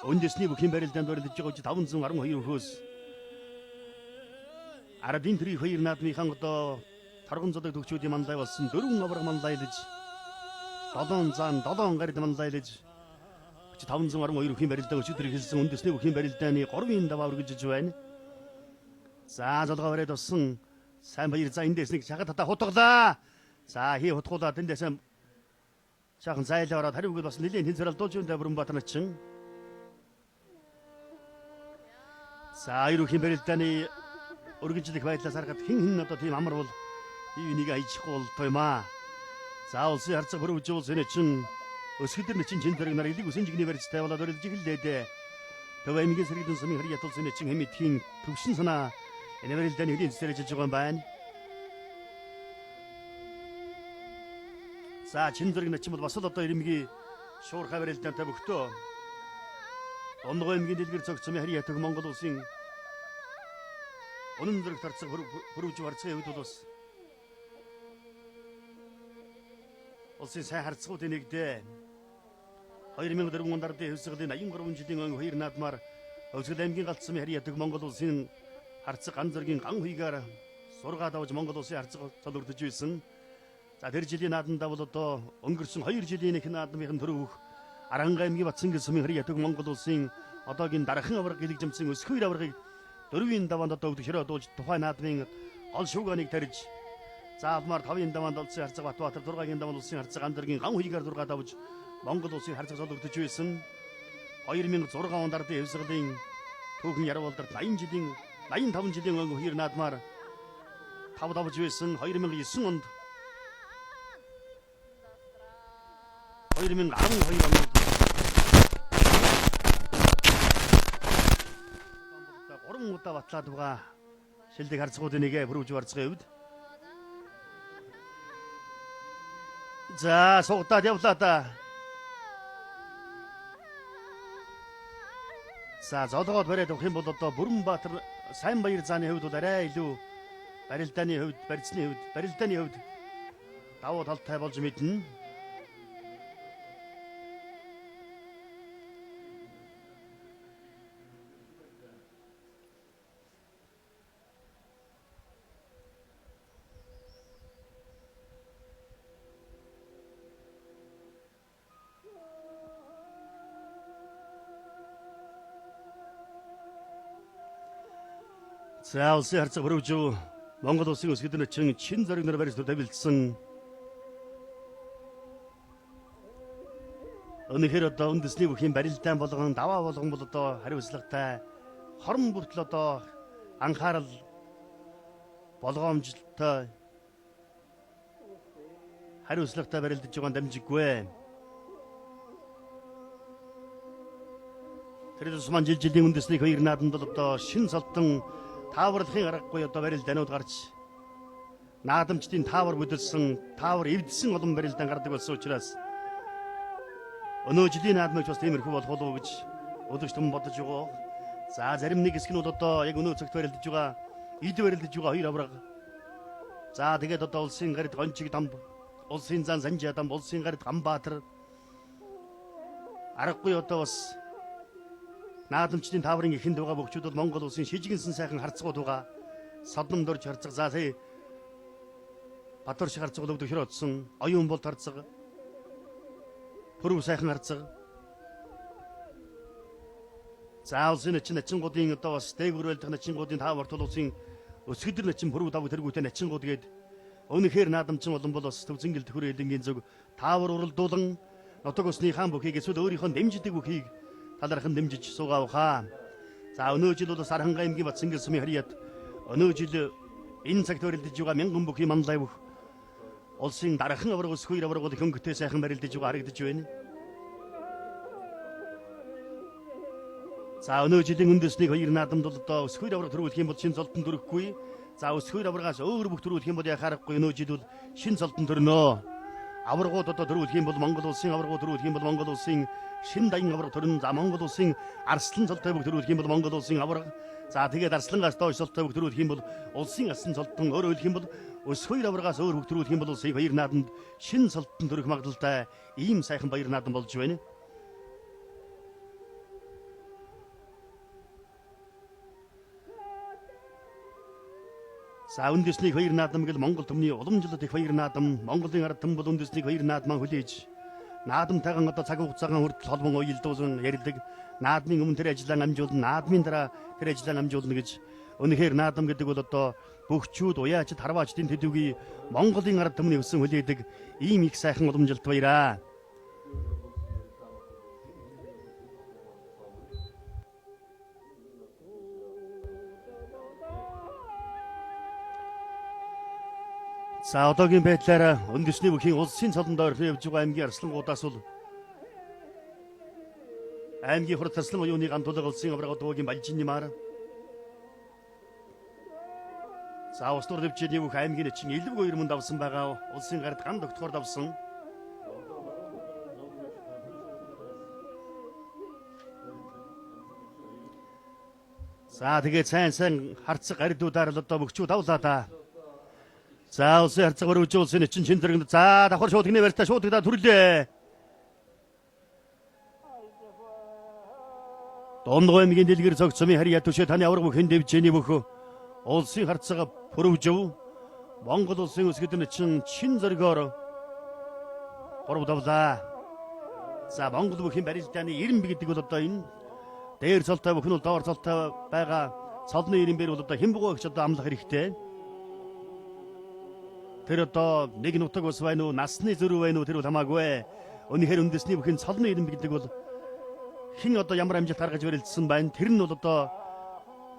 үндэсний бүхийн барилдаанд барилдаж байгаа 512 өхөөс ардын төрийн хоёр наадмынхан одоо торгон зодог төгчүүдийн манлай болсон 4 аварга манлайлж 7 зан 7 гарид манлайлж 512 бүхийн барилдаа өчигдөр эхэлсэн үндэсний бүхийн барилдааны 3-ын даваа үргэлжиж байна. За золгоо бариад болсон сайн баяр за эндээс нэг шахад татаа хутгалаа. За хий хутгуулаад эндээс шахан зайлаа ороод хариу үгээд бас нэлийн тэнцвэр алдуулж байна Бүрэнбаатар начин. За хоёр бүхийн барилдааны өргөжлөх байдлаас харахад хэн хэн одоо тийм амар бол бие биенийг ажихгүй болтой юм аа. За улсын харцаг хөрвж улсын начин өсгөдөр начин чин зэрэг нар илэг өсөн жигний барьж тавиалаад өрөлж эхэллээ дээ. Төв аймгийн сэргийдэн сумын харьяат улсын начин хэмэтхийн төвшин санаа энэ барилдааны хөлийн цэцээр ажиллаж байгаа юм байна. За чин зэрэг начин бол бас л одоо ирэмгий шуурхай барилдаантай бөхтөө. Дундгой аймгийн дэлгэр цогц сумын харьяат Монгол улсын үнэн зэрэг тарцаг хөрвж барцгийн хувьд бол бас улсын сайн харцгуудын нэгдээ. 2004 онд ардын хувьсгалын 83 жилийн өн хоёр наадмаар Хөвсгөл аймгийн галт сумын харьяат Монгол улсын харцаг ган зэргийн ган хуйгаар сургаад авч Монгол улсын харцаг цол өрдөж байсан. За тэр жилийн наадамдаа бол одоо өнгөрсөн 2 жилийн их наадмын төрөв Аранга аймгийн Батсангэл сумын харьяат Монгол улсын одоогийн дархан аварга гэлэг жамсан өсгөх аваргыг дөрвийн даваанд одоо өвдөх ширээ дуулж тухайн наадмын гол шууганыг тарьж за алмаар 5-ын даваанд улсын харцаг Батбаатар 6-гийн даваанд улсын харцаг ган зэргийн ган хуйгаар зургаад авч Монгол улсын харцаг цол өрдөж байсан. 2006 онд ардын хувьсгалын түүхэн ярвалдарт 85 жилийн өн хоёр наадмаар 5 давж байсан. 2009 онд 2012 онд 3 удаа батлаад байгаа шилдэг харцгуудын нэгэ Бүрүүж барцгийн хувьд. За сугадаад явлаа да. За золгоод бариад авах юм бол одоо Бүрэнбаатар сайн баяр зааны хувьд бол арай илүү Барилдааны хувьд, барьцны хувьд, барилдааны хувьд давуу талтай болж мэднэ. За улсын харцаг Пүрвжив Монгол улсын өсгөд начин чин зориг нар барьж тавилдсан. Өнөхөр одоо үндэсний бүхийн барилдаан болгон даваа болгон бол одоо хариуцлагатай хорон бүртэл одоо анхаарал болгоомжтой хариуцлагатай барилдаж байгаа дамжиггүй. Тэр тусмаа жил жилийн үндэсний хоёр наадамд бол одоо шин цолтон тааварлахын аргагүй одоо барилдаанууд гарч наадамчдын таавар бүдэлсэн, таавар эвдсэн олон барилдаан гардаг болсон учраас өнөө жилийн наадмыг бас тиймэрхүү болох болов уу гэж өдөрч түмэн бодож байгаа. За зарим нэг хэсэг нь бол одоо яг өнөө цагт барилдаж байгаа, ид барилдаж байгаа хоёр авраг. За тэгээд одоо улсын гарид Гончиг дамб, улсын зан Санжаа дамб, улсын гарид Ганбаатар аргагүй одоо бас наадамчдын тааврын эхэнд байгаа бөхчүүд бол Монгол улсын шижгэнсэн сайхан харцгууд байгаа. Содном дорж харцаг, за сая Бадвар шиг харцаг бол өвдөхөр одсон, оюун болд харцаг, Пүрв сайхан харцаг. За улсын начин начингуудын одоо бас дээгүүр байлдах начингуудын таавар тул улсын өсгөдөр начин Пүрв давг тэргүүтэй начингууд гээд өнөхээр наадамчин олон бол бас төв зингэл төхөр элэнгийн зүг таавар уралдуулан нутаг усны хаан бүхийг эсвэл өөрийнхөө дэмждэг бүхийг талархан дэмжиж суугаавхаа. За өнөө жил бол бас Архангай аймгийн Батсангэл сумын харьяат өнөө жил энэ цагт барилдаж байгаа мянган бүхий манлай бүх улсын дарахан авраг өсгөх авраг бол их өнгөтэй сайхан барилдаж байгаа харагдаж байна. За өнөө жилийн үндэсний хоёр наадамд бол одоо өсгөх авраг төрүүлэх юм бол шин цолтон төрөхгүй. За өсгөх аврагаас өөр бүх төрүүлэх юм бол яхаарахгүй өнөө жил бол шин цолтон төрнө. Аваргууд одоо төрүүлэх юм бол Монгол улсын аваргууд төрүүлэх юм бол Монгол улсын шин даян аварга төрнө. За Монгол улсын арслан цолтой бүх төрүүлэх юм бол Монгол улсын аварга. За тэгээд арслангаас доош цолтой бүх төрүүлэх юм бол улсын арслан цолтон, өөрөөр хэлэх юм бол өсгөх аваргаас өөр бүх төрүүлэх юм бол улсын хоёр наадамд шин цолтон төрөх магадлалтай ийм сайхан баяр наадам болж байна. За үндэсний хоёр наадам гэл Монгол түмний уламжлалт их хоёр наадам, Монголын ард түмэн бол үндэсний хоёр наадмаа хүлээж наадамтайгаан одоо цаг хугацаагаан хүртэл холбон уялдуулсан ярьдаг. Наадмын өмнө тэр ажлаа амжуулна, наадмын дараа тэр ажлаа амжуулна гэж. Үнэхээр наадам гэдэг бол одоо бөхчүүд, уяачд, харваачдын төдийгүй Монголын ард түмний өсөн хүлээдэг ийм их сайхан уламжлалт баяраа. За одоогийн байдлаар үндэсний бүхийн улсын цолонд ойрхон явж байгаа аймгийн арслангуудаас бол аймгийн хурц арслан оюуны гамтуулга улсын авраг дуугийн Балжиннимаар. За ус тур дэвжээний бүх аймгийн начин элвэг хоёр мөнд авсан байгаа. Улсын гард ган тогтхоор давсан. За тэгээд сайн сайн харцаг гаридуудаар л одоо бөхчүүд авлаа да. За улсын харцаг өрөвж улсын начин чин зэрэг за давхар шуудгны барьтаа шуудагдаа төрлөө. Дундгой аймгийн дэлгэр цогцомын харьяа түшээ таны авраг бүхэн дэвжээний бүх улсын харцаг Пүрвжив Монгол улсын өсгөд начин чин зоргоор гурав давлаа. За Монгол бүхийн барилдааны 90 гэдэг бол одоо энэ дээр цолтой бүхэн бол доор цолтой байгаа цолны 90 бэр бол одоо хямбгоо гэж одоо амлах хэрэгтэй. Тэр одоо нэг нутаг ус байна уу, насны зөрүү байна уу тэр бол хамаагүй. Өнөхээр үндэсний бүхэн цолны 90 гэдэг бол хэн одоо ямар амжилт гаргаж барилдсан байна. Тэр нь бол одоо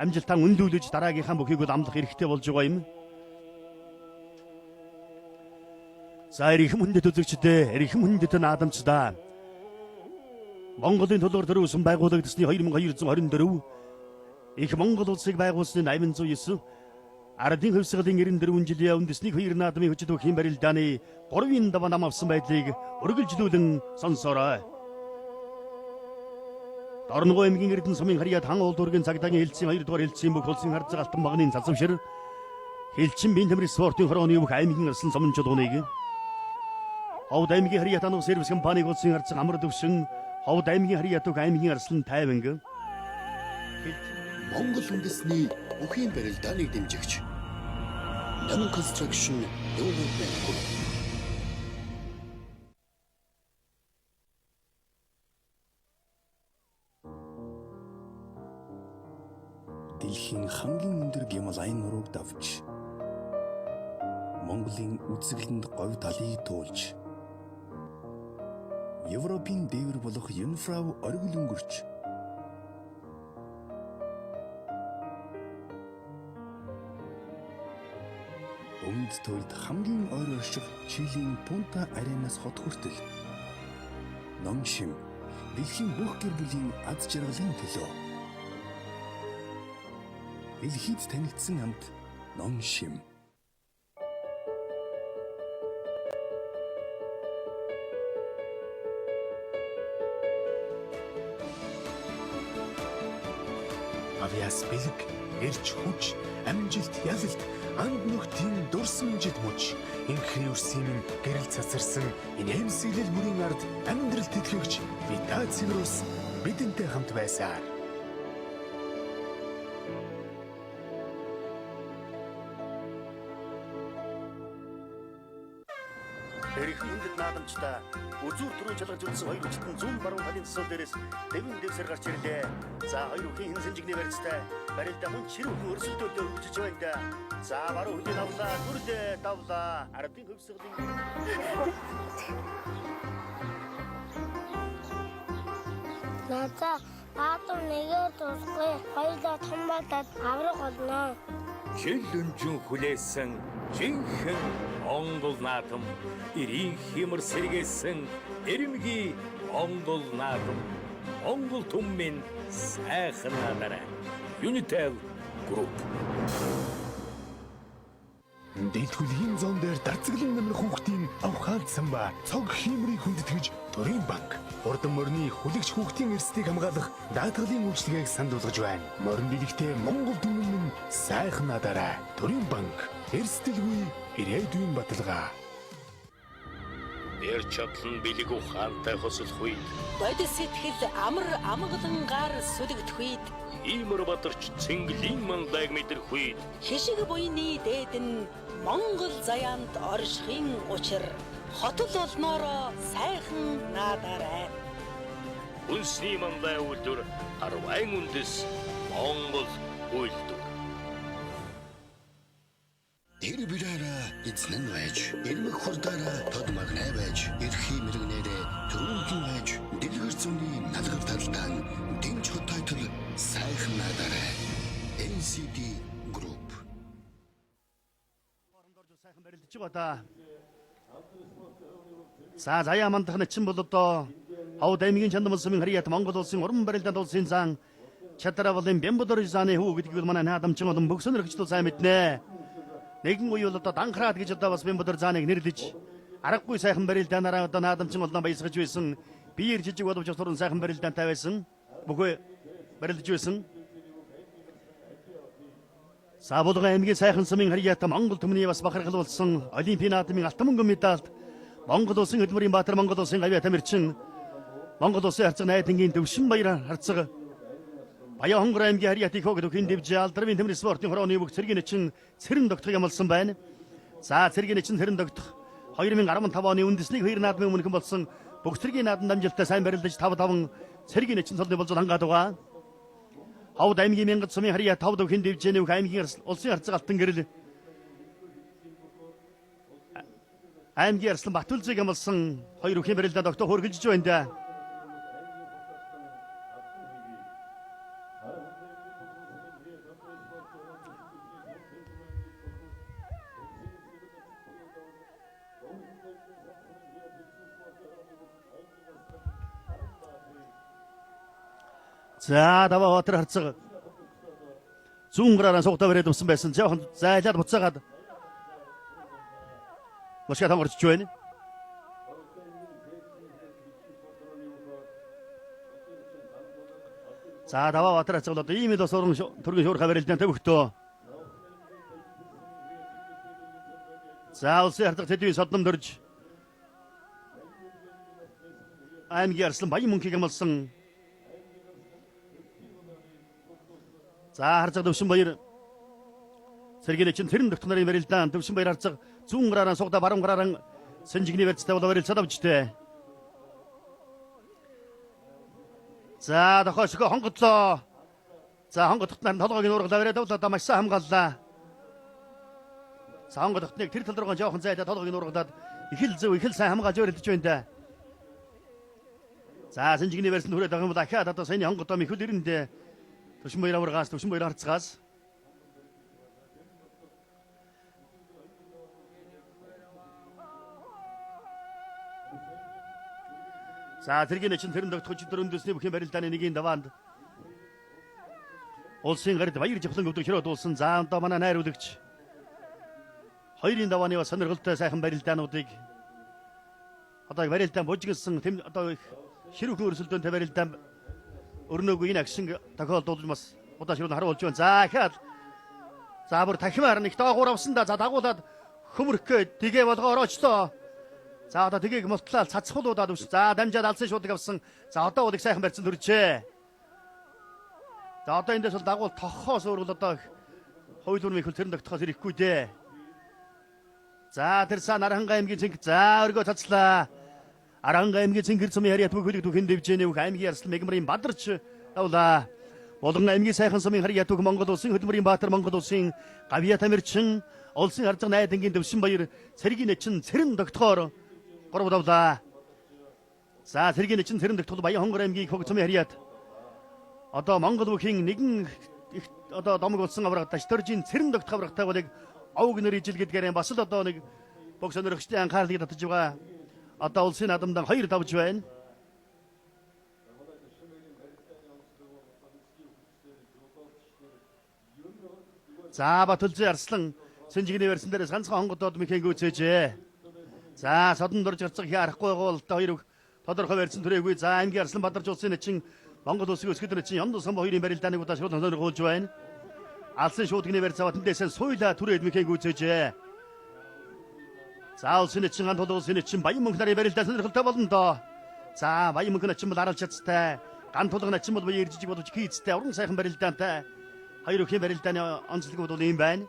амжилтаа үнэлүүлж дараагийнхаа бүхийг бол амлах хэрэгтэй болж байгаа юм. За эрхэм хүндэт үзэгчдээ, эрхэм хүндэт наадамчдаа. Монголын төлөөр төрүүлсэн байгуулагдсны 2224 их Монгол улсыг байгуулсны 809 ардын хувьсгалын 94 жилийн үндэсний хоёр наадмын хүчит бүхийн барилдааны 3-ын даваа нам авсан байдлыг үргэлжлүүлэн сонсоорой. Дорногов аймгийн Эрдэнэ сумын харьяат хан уул дүүргийн цагдаагийн хэлтсийн 2 дугаар хэлтсийн бүх улсын харцаг алтан багны цалцамшир Хилчин биеийн тамирын спортын хорооны бүх аймгийн арслан сомон чулууныг Ховд аймгийн Харьяат ануу сервис компаниг улсын харцаг амар төвшин Ховд аймгийн Харьяат бүх аймгийн арслан тайванг Монгол үндэсний бүхийн барилдааныг дэмжигч Нам Construction Development Group. Дэлхийн хамгийн өндөр Гималайн нурууг давж, Монголын үзэсгэлэнд говь талыг туулж, Европын дээвэр болох Юнфрау оргил өнгөрч, Өмнөд туйлд хамгийн ойр орших Чилийн Пунта Аренас хот хүртэл Номшим дэлхийн бүх гэр бүлийн аз жаргалын төлөө дэлхийд танигдсан амт Номшим. Авиас бэлэг, эрч хүч, амжилт, ялалт, анд нөхдийн дурсамжид мөч, инхри өрсийн минь гэрэл цацарсан инээмсэглэл мөрийн ард амьдрал тэтгэгч Вита Цэврус бидэнтэй хамт байсаар. Эрх хүндэт наадамчдаа үзүүр түрүүн чалгаж үзсэн хоёр хүчтэн зүүн баруун талын засвал дээрээс дэвэн дэвсэр гарч ирлээ. За хоёр үхийн хэн сэнжигний барьцтай барилдаа мөн ширүүхэн өрсөлдөөлтөй өргөжж байна да. За баруун хөлийн авлаа, дүрлээ, давлаа. Ардын хөвсгөлийн Надаа наадам нэгээр дуусахгүй хоёулаа том болоод авраг болно. Жил өнжин хүлээсэн жинхэнэ Монгол наадам, эрийн хиймэр сэргээсэн эрэмгий Монгол наадам, Монгол түмэн сайхан наадаарай. Unitel Group. Дэлхүүлийн зон дээр дарцглан намрах хүүхдийн авхаалдсан ба цог хиймрийг хүндэтгэж Төрийн банк хурдан морины хүлэгч хүүхдийн эрсдлийг хамгаалах даатгалын үйлчилгээг санд болгож байна. Морин дэлхтэй Монгол түмэн минь сайхан наадаарай. Төрийн банк эрсдэлгүй ирээдүйн баталгаа. Эр чадлан бэлэг ухаантай хосолох үед Бодис сэтгэл амар амгалангаар сүлэгдэх үед хиймэр бадарч цэнглийн манлайг мэдрэх үед хишиг буйны дээд нь Монгол заяанд оршихын учир хотол олноороо сайхан наадаарай. Үнсний манлай үйлдвэр арвайн үндэс Монгол үйлдвэр. Тэр бираараа эзэн нь байж, ирмэг хурдаараа тод магнай байж, эрхий мэрэгнэрээ төрүүлэн байж, дэлгэр зүүнний налгар талдаан дэнч хотойтол сайхан наадаарай. NCD Group. сайхан барилдаж байгаа да. За заяа мандах начин бол одоо Ховд аймгийн Чандамал сумын Харьяат Монгол улсын уран барилдаанд улсын зан Чадраавлын Бямбодор зааны хүү гэдгийг бол манай наадамчин болон бүх сонирхогчдод сайн мэднэ. Нэгэн үе бол одоо Данхраад гэж одоо бас Бямбодор зааныг нэрлэж аргагүй сайхан барилдаанаараа одоо наадамчин болон баясгаж байсан. Биеэр жижиг боловч туран сайхан барилдаантай байсан. Бүхөө барилдаж байсан. Сабулган аймгийн сайхан сумын Харьяат Монгол түмний бас бахархал болсон Олимпийн наадмын алтан мөнгөн медальд Монгол улсын хөдөлмөрийн баатар Монгол улсын гавьяа тамирчин Монгол улсын харцаг найдангийн Төвшин баяр харцаг Баян хонгор аймгийн Харьяат их хог төхийн дэвжээ алдрын төмөр спортын хорооны бүх цэргийн начин цэрэн тогтох ямалсан байна. За цэргийн начин цэрэн тогтох 2015 оны үндэсний хоёр наадмын өмнөхөн болсон бүх цэргийн наадам дамжилттай сайн барилдаж 5-5 цэргийн начин цолны болзол хангаад байгаа. Ховд аймгийн Мянгат сумын Харьяат тав төвхийн дэвжээний бүх аймгийн улсын харцаг алтан гэрэл аймгийн Арслан Батүлзийг амлсан хоёр үхийн барилдаа тогтоо хөргөлжж байна да. За даваа Баатар харцаг зүүн гараараа суугтаа бариад өмсөн байсан. Жохон зайлаад буцаагаад Мушгаа тонгорч байна. За даваа Баатар харцаг бол одоо ийм л бас уран төргийн шуурхай барилдаан төвөгтөө. За улсын харлага тэдний содном дөрж аймгийн арслан Баян мөнхийг амлсан. За харцаг Төвшин баяр Сэргийн чин тэрэн дөхт нарын барилдаан Төвшин баяр харцаг зүүн гараараа сугда баруун гараараа сэнжигний барьцтай болоо барилцаад авчтэй. За тохиошго хонгодлоо. За хонгод дотнаар толгойг нуургалаа бариад авлаа одоо маш сайн хамгааллаа. За хонгод дотныг тэр тал руугаа жоохон зайдаа толгойг нуургалаад их л зөв их л сайн хамгаалж барилдаж байна да. За сэнжигний барьсан хүрээд байгаа юм бол ахаад одоо саяны хонгодоо мэхүүл ирэндээ Төвшин баяр аваргаас Төвшин баяр харцгаас За тэргийн начин тэрэн тогтох өдөр үндэсний бүхэн барилдааны нэгийн даваанд улсын гарид баяр жавхлан өвдөг хөрөө дуулсан. За одоо манай найруулагч хоёрын давааны бас сонирхолтой сайхан барилдаануудыг одоо барилдаан бужигнсан тэм одоо их ширүүхэн өрсөлдөөнтэй барилдаан өрнөөгүй энэ агшин тохиолдуулж бас удаа ширүүн харуулж байна. За ахаад за бүр тахимаар нэг доогуур авсан да. За дагуулад хөмөрхөө дэгэ болгоо ороочлоо. За одоо тгийг мултлаа цацхуулуудаад өвс. За дамжаад алсын шуудаг авсан. За одоо бол их сайхан барьцсан төржээ. За одоо эндээс бол дагуул тоххоос өөр бол одоо хууль дүрмийн хөл тэрэн тогтохоос ирэхгүй дээ. За тэр цаа Нарханга аймгийн цэнг за өргөө цацлаа. Аранга аймгийн цэнгэр сумын харьяат бүх хөлөг түүхэн дэвжээний бүх аймгийн арслан мегмрын бадарч давлаа. Булган аймгийн сайхан сумын харьяат бүх Монгол улсын хөдөлмөрийн баатар Монгол улсын гавьяа тамирчин улсын харцаг найдангийн Төвшин баяр цэргийн начин цэрэн тогтхоор 3 давлаа. За цэргийн начин цэрэн тогтхол Баян хонгор аймгийн хог сумын харьяат одоо Монгол бүхийн нэгэн их одоо домог болсон авраг Дашторжийн цэрэн тогтох аврагтай болыг овг нэр ижил гэдгээр бас л одоо нэг бүх сонирхчдын анхаарлыг татж байгаа. Одоо улсын наадамдан 2 давж байна. За Батүлзээ Арслан Сэнжигний барьсан дээрээс ганцхан хонгодоод мэхэн гүйцээжээ. За содон дорж гарцах хий арахгүй байгаа бол одоо хоёр тодорхой барьсан түрээгүй. За аймгийн Арслан Бадарч улсын начин Монгол улсын өсгөд начин Янд самба хоёрын барилдааныг удаа шууд сонирхуулж байна. Алсын шуудгны барь заваа тэндээсээ суйлаа түрээд мэхэн гүйцээжээ. За улсын начин ган тул улсын начин Баян мөнх нарын барилдаа сонирхолтой болно доо. За Баян мөнх начин бол аралж чадтай. Ган тулга начин бол баяр жижиг боловч хийцтэй уран сайхан барилдаантай. Хоёр өхийн барилдааны онцлог бол ийм байна.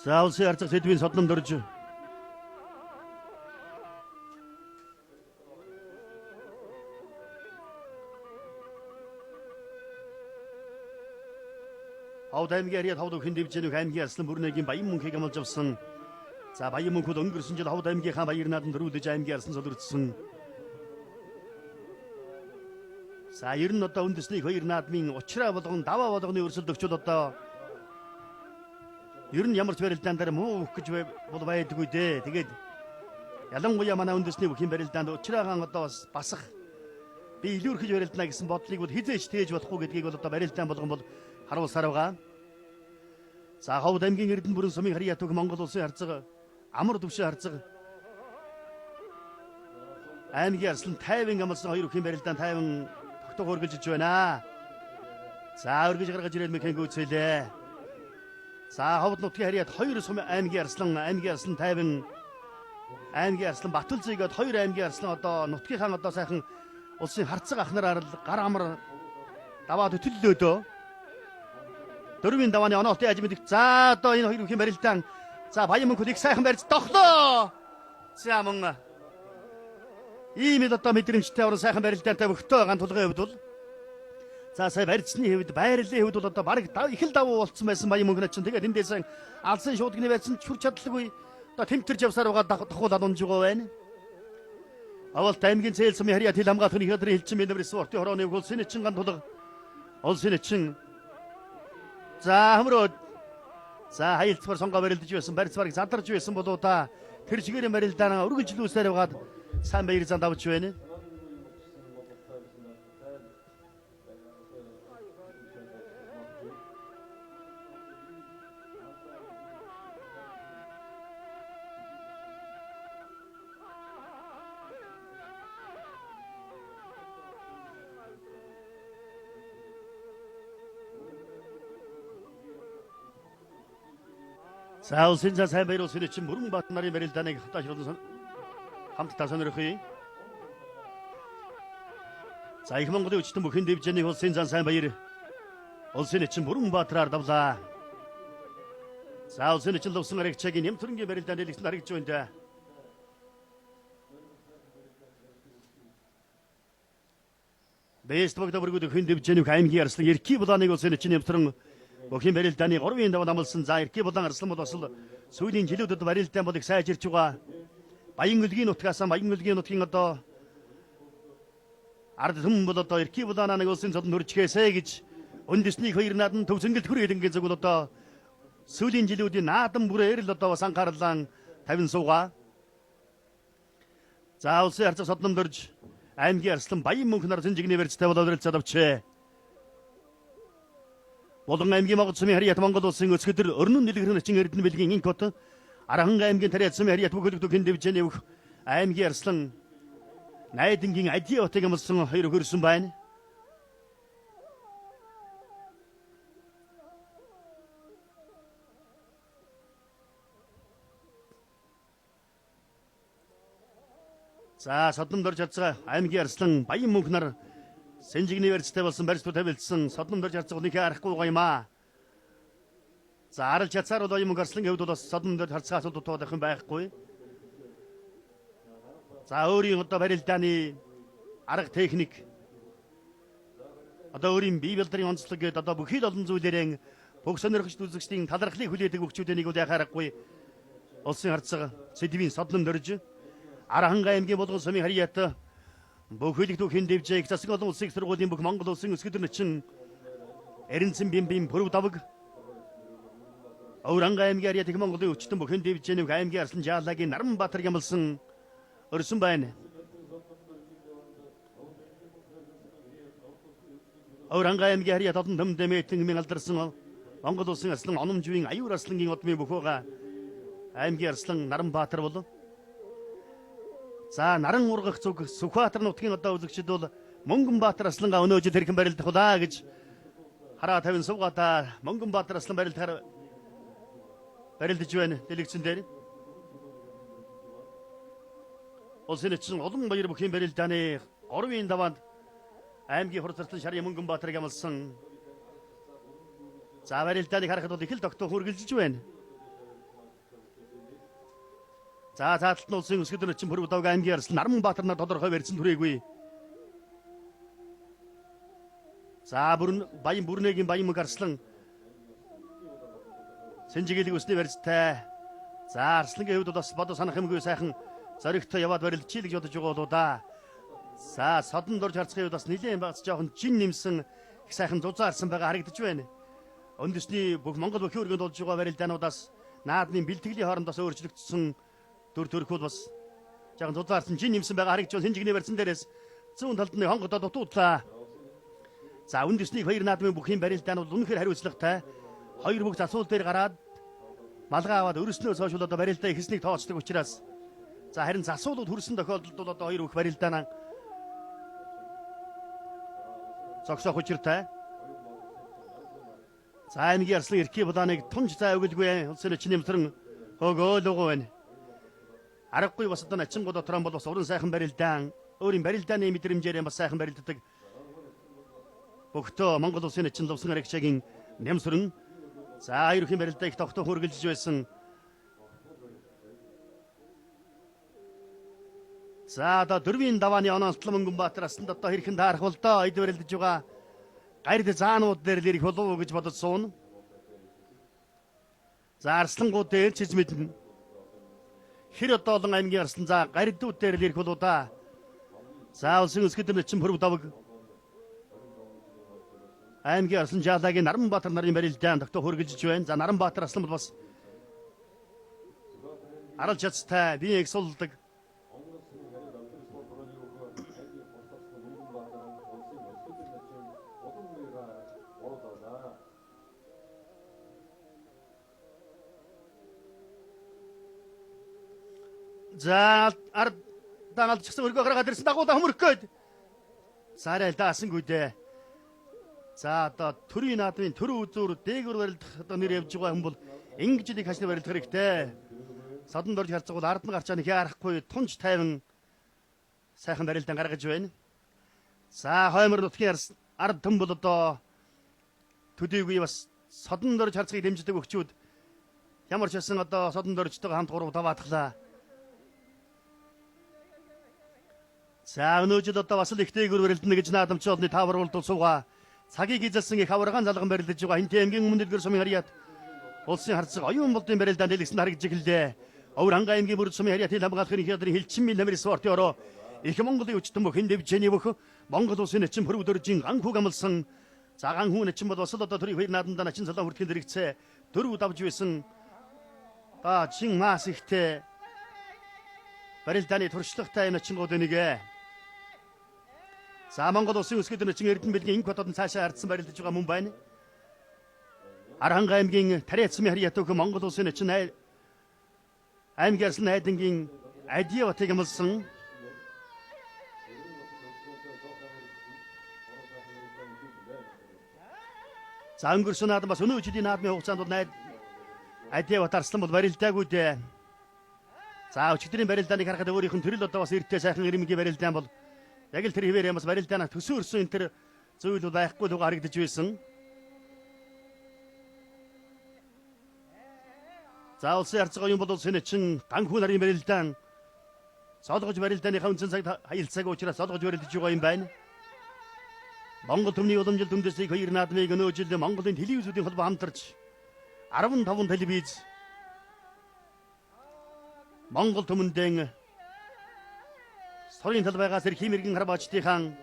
За улсын харцаг сэдвийн содном дөрж Ховд аймгийн харьяат ховд өхөн дэвжээнүх аймгийн арслан бүрнэгийн Баян мөнхийг амлаж авсан. За Баян мөнхөд өнгөрсөн жил Ховд аймгийнхаа баяр наадам дөрүүлж аймгийн арслан солирдсон. За ер нь одоо үндэсний хоёр наадмын учраа болгон даваа болгоны өрсөлдөгчүүд одоо ер нь ямар ч барилдаан дээр муу өгөх гэж бол байдаггүй дээ. Тэгээд ялангуяа манай үндэсний бүхийн барилдаанд учраагаан одоо бас басах би илүүрхэж барилдана гэсэн бодлыг бол хизээч тээж болохгүй гэдгийг бол одоо барилдаан болгон бол харуулсаар байгаа. За Ховд аймгийн Эрдэнэ бүрэн сумын харьяат бүх Монгол улсын харцаг амар төвшин харцаг аймгийн арслан 50 амлсан хоёр бүхийн барилдаан 50 тогтоох үргэлжиж байна. За өргөж гаргаж ирээд мэхэн гүйцээлээ. За Ховд нутгийн харьяат хоёр сум аймгийн арслан 50 аймгийн арслан Батүлзээ гээд хоёр аймгийн арслан одоо нутгийнхаа одоо сайхан улсын харцаг ах нараар л гар амар даваа төтөллөөдөө. Дөрвийн давааны оноолтын ажим мэдэх. За одоо энэ хоёр бүхийн барилдаан. За Баян мөнхөд их сайхан барьж тохлоо. За мөн ийм л одоо мэдрэмжтэй орон сайхан барилдаантай өгтөө ган тулгын хувьд бол за сая барьцны хувьд байрлалын хувьд бол одоо бараг их л давуу болцсон байсан Баян мөнх начин. Тэгээд эндээс алсын шуудгны барьсан чүр чадлагүй одоо тэмтэрч явсаар байгаа тохуулаад унж байгаа байна. Авалт аймгийн цээл сумын харьяат хил хамгаалах их өдрийн хилчин бэнэмэр спортын хорооны улсын начин ган тулга улсын начин за хөмрөө за хаялцгаар сонгоо барилдаж байсан барьц бараг задарч байсан болоо та тэр чигээр барилдаанаа үргэлжлүүлсээр байгаад сайн баяр зан давж байна. За улсын за сайн баяр улсын чинь Бүрэн Баатар нарын барилдааныг хотоошруулсан хамтдаа сонирхъя. За их Монголын өчтөн бүхэн дэвжээний улсын зан сайн баяр улсын чинь Бүрэн Баатараар давлаа. За улсын чинь лувсан аригчаагийн Нямтүрэнгийн барилдаанд дэлгэцэнд харагдж байна да. Бэст богдо бүргүүд хэн дэвжээний аймгийн арслан Эркий булааныг улсын чинь Нямтүрэн бүхэн барилдааны 3-ын даваа намлсан. За Эркий булаан арслан бол бас л сүүлийн жилүүдэд барилдаан бол их сайжирч байгаа. Баян-Өлгийн нутгаас Баян-Өлгийн нутгийн одоо ард түмэн бол одоо Эркий булаанаа нэг улсын цолонд хүрчгээсэ гэж үндэсний хоёр наадан төв зөнгэлт хүрээлэнгийн зүг бол одоо сүүлийн жилүүдийн наадам бүрээр л одоо бас анхаарлаа тавин суугаа. За улсын харьцаг содном дөрж аймгийн арслан Баян мөнх нар зэнжигний барьцтай болоод барилцаад авчээ. Булан аймгийн Монгол сумын Харьяат Монгол улсын өсгөдөр өрнөн дэлгэрэн начин Эрдэнэ бэлгийн инк хот Арахан аймгийн Тариат сумын Харьяат бүхэлдэх хэн дэвжээний өвх аймгийн арслан Найдангийн Ади хотыг амлсан хоёр хөрсөн байна. За содном дорж харцгаа аймгийн арслан Баян мөнх нар Сэнжигний барьцтай болсон барьц тавилдсан содном дорж харцгаа үнэхээр арахгүй байгаа юм аа. За арал чацаар бол Баян мөнх арслан хэвд бол бас содном дорж харцгаа асуудал дутаад юм байхгүй. За өөрийн одоо барилдааны арга техник одоо өөрийн бие балдрын онцлог гэдэг одоо бүхий л олон зүйлээрээ бүх сонирхогч үзэгчдийн талархлыг хүлээдэг хөгчүүдийн нэг үл яхаарахгүй улсын харцгаа сэдвийн содном дорж Арахан аймгийн Булган сумын Харьяат бүх хөлөг түүхийн дэвжээг засаг олон улсын сургуулийн бүх Монгол улсын өсгөдөр начин Эренцэн бимбийн пүрэв давг Өвранга аймгийн Харьяат их Монголын өчтөн бүхэн дэвжээний аймгийн Арслан Жаалагийн Наранбаатар гямлсан өрсөн байна. Өвранга аймгийн Харьяат олон төм дэмэтэн хэмээн алдарсан Монгол улсын Арслан Ономжвийн Аюур Арслангийн удмын бүх байгаа аймгийн Арслан Наранбаатар бол за наран ургах зүг Сүхбаатар нутгийн одоо үзэгчид бол Мөнгөнбаатар Арслангаа өнөө жил хэрхэн барилдах вэ гэж хараа тавин суугаадаа Мөнгөнбаатар Арслан барилдахаар барилдаж байна дэлгэцэн дээр. Улсын эцэн олон баяр бүхийн барилдааны 3-ын даваанд аймгийн хурц арслан шарын Мөнгөнбаатарыг амлсан. За барилдааныг харахад бол их л тогтоо үргэлжилж байна. За цааталт нь улсын өсгөдөр начин пүрэв давг аймгийн арслан Наранбаатар нар тодорхой барьсан түрээгүй. За бүрэн Баян бүрнэгийн Баян мөнх арслан Сэнжигэлэг өсний барьцтай. За арслангийн хувьд бас бодо санах юмгүй сайхан зоригтой яваад барилдчихъя гэж бодож байгаа болоо да. За содон дорж харцгийн хувьд бас нэлээд багц жоохон жин нэмсэн их сайхан зузаарсан байгаа харагдаж байна. Үндэсний бүх Монгол бүхийн өргөнд болж байгаа барилдаануудаас наадмын бэлтгэлийн хооронд бас өөрчлөгдсөн дүр төрхүүд бас жоохон зузаарсан жин нэмсэн байгаа харагдаж байна. Сэнжигний барьцсан дээрээс зүүн талд нь хонгодоо дутуудлаа. За үндэсний хоёр наадмын бүхийн барилдаан бол үнэхээр хариуцлагатай. Хоёр бүх засуул дээр гараад малгай аваад өрснөөс хойш бол одоо барилдаа ихснийг тооцдог учраас за харин засуулууд хүрсэн тохиолдолд бол одоо хоёр бүх барилдаанаа зогсоох учиртай. За аймгийн арслан Эркий булааныг тунж зай өгөлгүй улсын нэчин нэмтрэн хөөгөөлөгөө байна. Аргагүй бас одоо начингууд дотроо бол бас уран сайхан барилдаан өөрийн барилдааны мэдрэмжээр бас сайхан барилддаг. Богтөө Монгол улсын начин лувсан аригчаагийн нямсрэн за хоёр барилдаа их тогтоо үргэлжиж байсан. За одоо дөрвийн давааны оноотлон Мөнгөнбаатар асанд одоо хэрхэн таарах бол доо эд барилдаж байгаа гарид заанууд дээр л ирэх болов уу гэж бодож сууна. За арслангууд дээр ч гэж мэднэ. Хэр одоо олон аймгийн арслан за гаридууд дээр л ирэх болов да. За улсын өсгөдөр начин пүрэв давг аймгийн Арслан Жаалагийн Наранбаатар нарын барилдаан тогтоо хөргөлжиж байна. За Наранбаатар Арслан бол бас арал чацтай бие их сулдаг. За ард алдчихсан өргөө гаргаад ирсэн дагуулаа хөмөрөх гээд. Сарай л даасангүй дээ. За одоо төрийн наадмын төрөө үзүүр дээгүр барилдах одоо нэр явж байгаа хүн бол Ингэж л их хашны барилдах хэрэгтэй. Содон дорж харцаг бол ард нь гарчаа нэг яарахгүй тунч тайван сайхан барилдаан гаргаж байна. За хоймор нутгийн ард түмэн бол одоо төдийгүй бас содон дорж харцгийг дэмждэг өгчүүд ямар ч байсан одоо содон доржтойгоо хамт 3 5 атглаа. За өнөө жил одоо бас л ихтэйгүр барилдана гэж наадамч олны таавар болдол суугаа. Цагийг эзэлсэн их аваргаан залган барилдаж байгаа Хинтээ аймгийн өмнө дэлгэр сумын харьяат улсын харцаг оюун болдын барилдаанд дэлгэсэн харагдж эхэллээ. Овор хангай аймгийн бүрд сумын харьяат хил хамгаалахын их ядрын хилчин мил намэр спортын ороо их Монголын өчтөн бүх хэн дэвжээний бүх Монгол улсын начин пүрэв дөржин ган хүүг амлсан. За ган хүү начин бол бас л одоо төрийн хоёр наадамдаа начин цалаа хүртгэн зэрэгцээ дөрөв давж байсан. Да чин мас ихтэй барилдааны туршлагатай начингууд нэг. За Монгол улсын өсгөд начин Эрдэнэ бэлгийн инх хотод цаашаа ардсан барилдаж байгаа мөн байна. Архангай аймгийн Тариацмын харьяат өх Монгол улсын начин аймгийн арслан найдангийн Адия батыг амлсан. За өнгөрсөн наадам бас өнөө жилийн наадмын хугацаанд бол найд Адия бат арслан бол барилдаагүй дээ. За өчигдрийн барилдааныг харахад өөрийнх нь төрөл одоо бас эртээ сайхан ирмэгийн барилдаан бол яг л тэр хэвээр юм бас барилдаанаа төсөөрсөн энэ төр зүйл бол байхгүй л харагдаж байсан. За улсын харцгаа юм бол улсын начин ганхүү нарын барилдаан зоолгож барилдааныхаа үндсэн цагт хаялцаагүй учраас зоолгож барилдаж байгаа юм байна. Монгол түмний уламжлалт үндэсний хоёр наадмыг өнөө жил Монголын телевизүүдийн холбоо хамтарч 15 телевиз Монгол түмэндээ сорын талбайгаас эрхийн мэрэгэн харваачдынхаа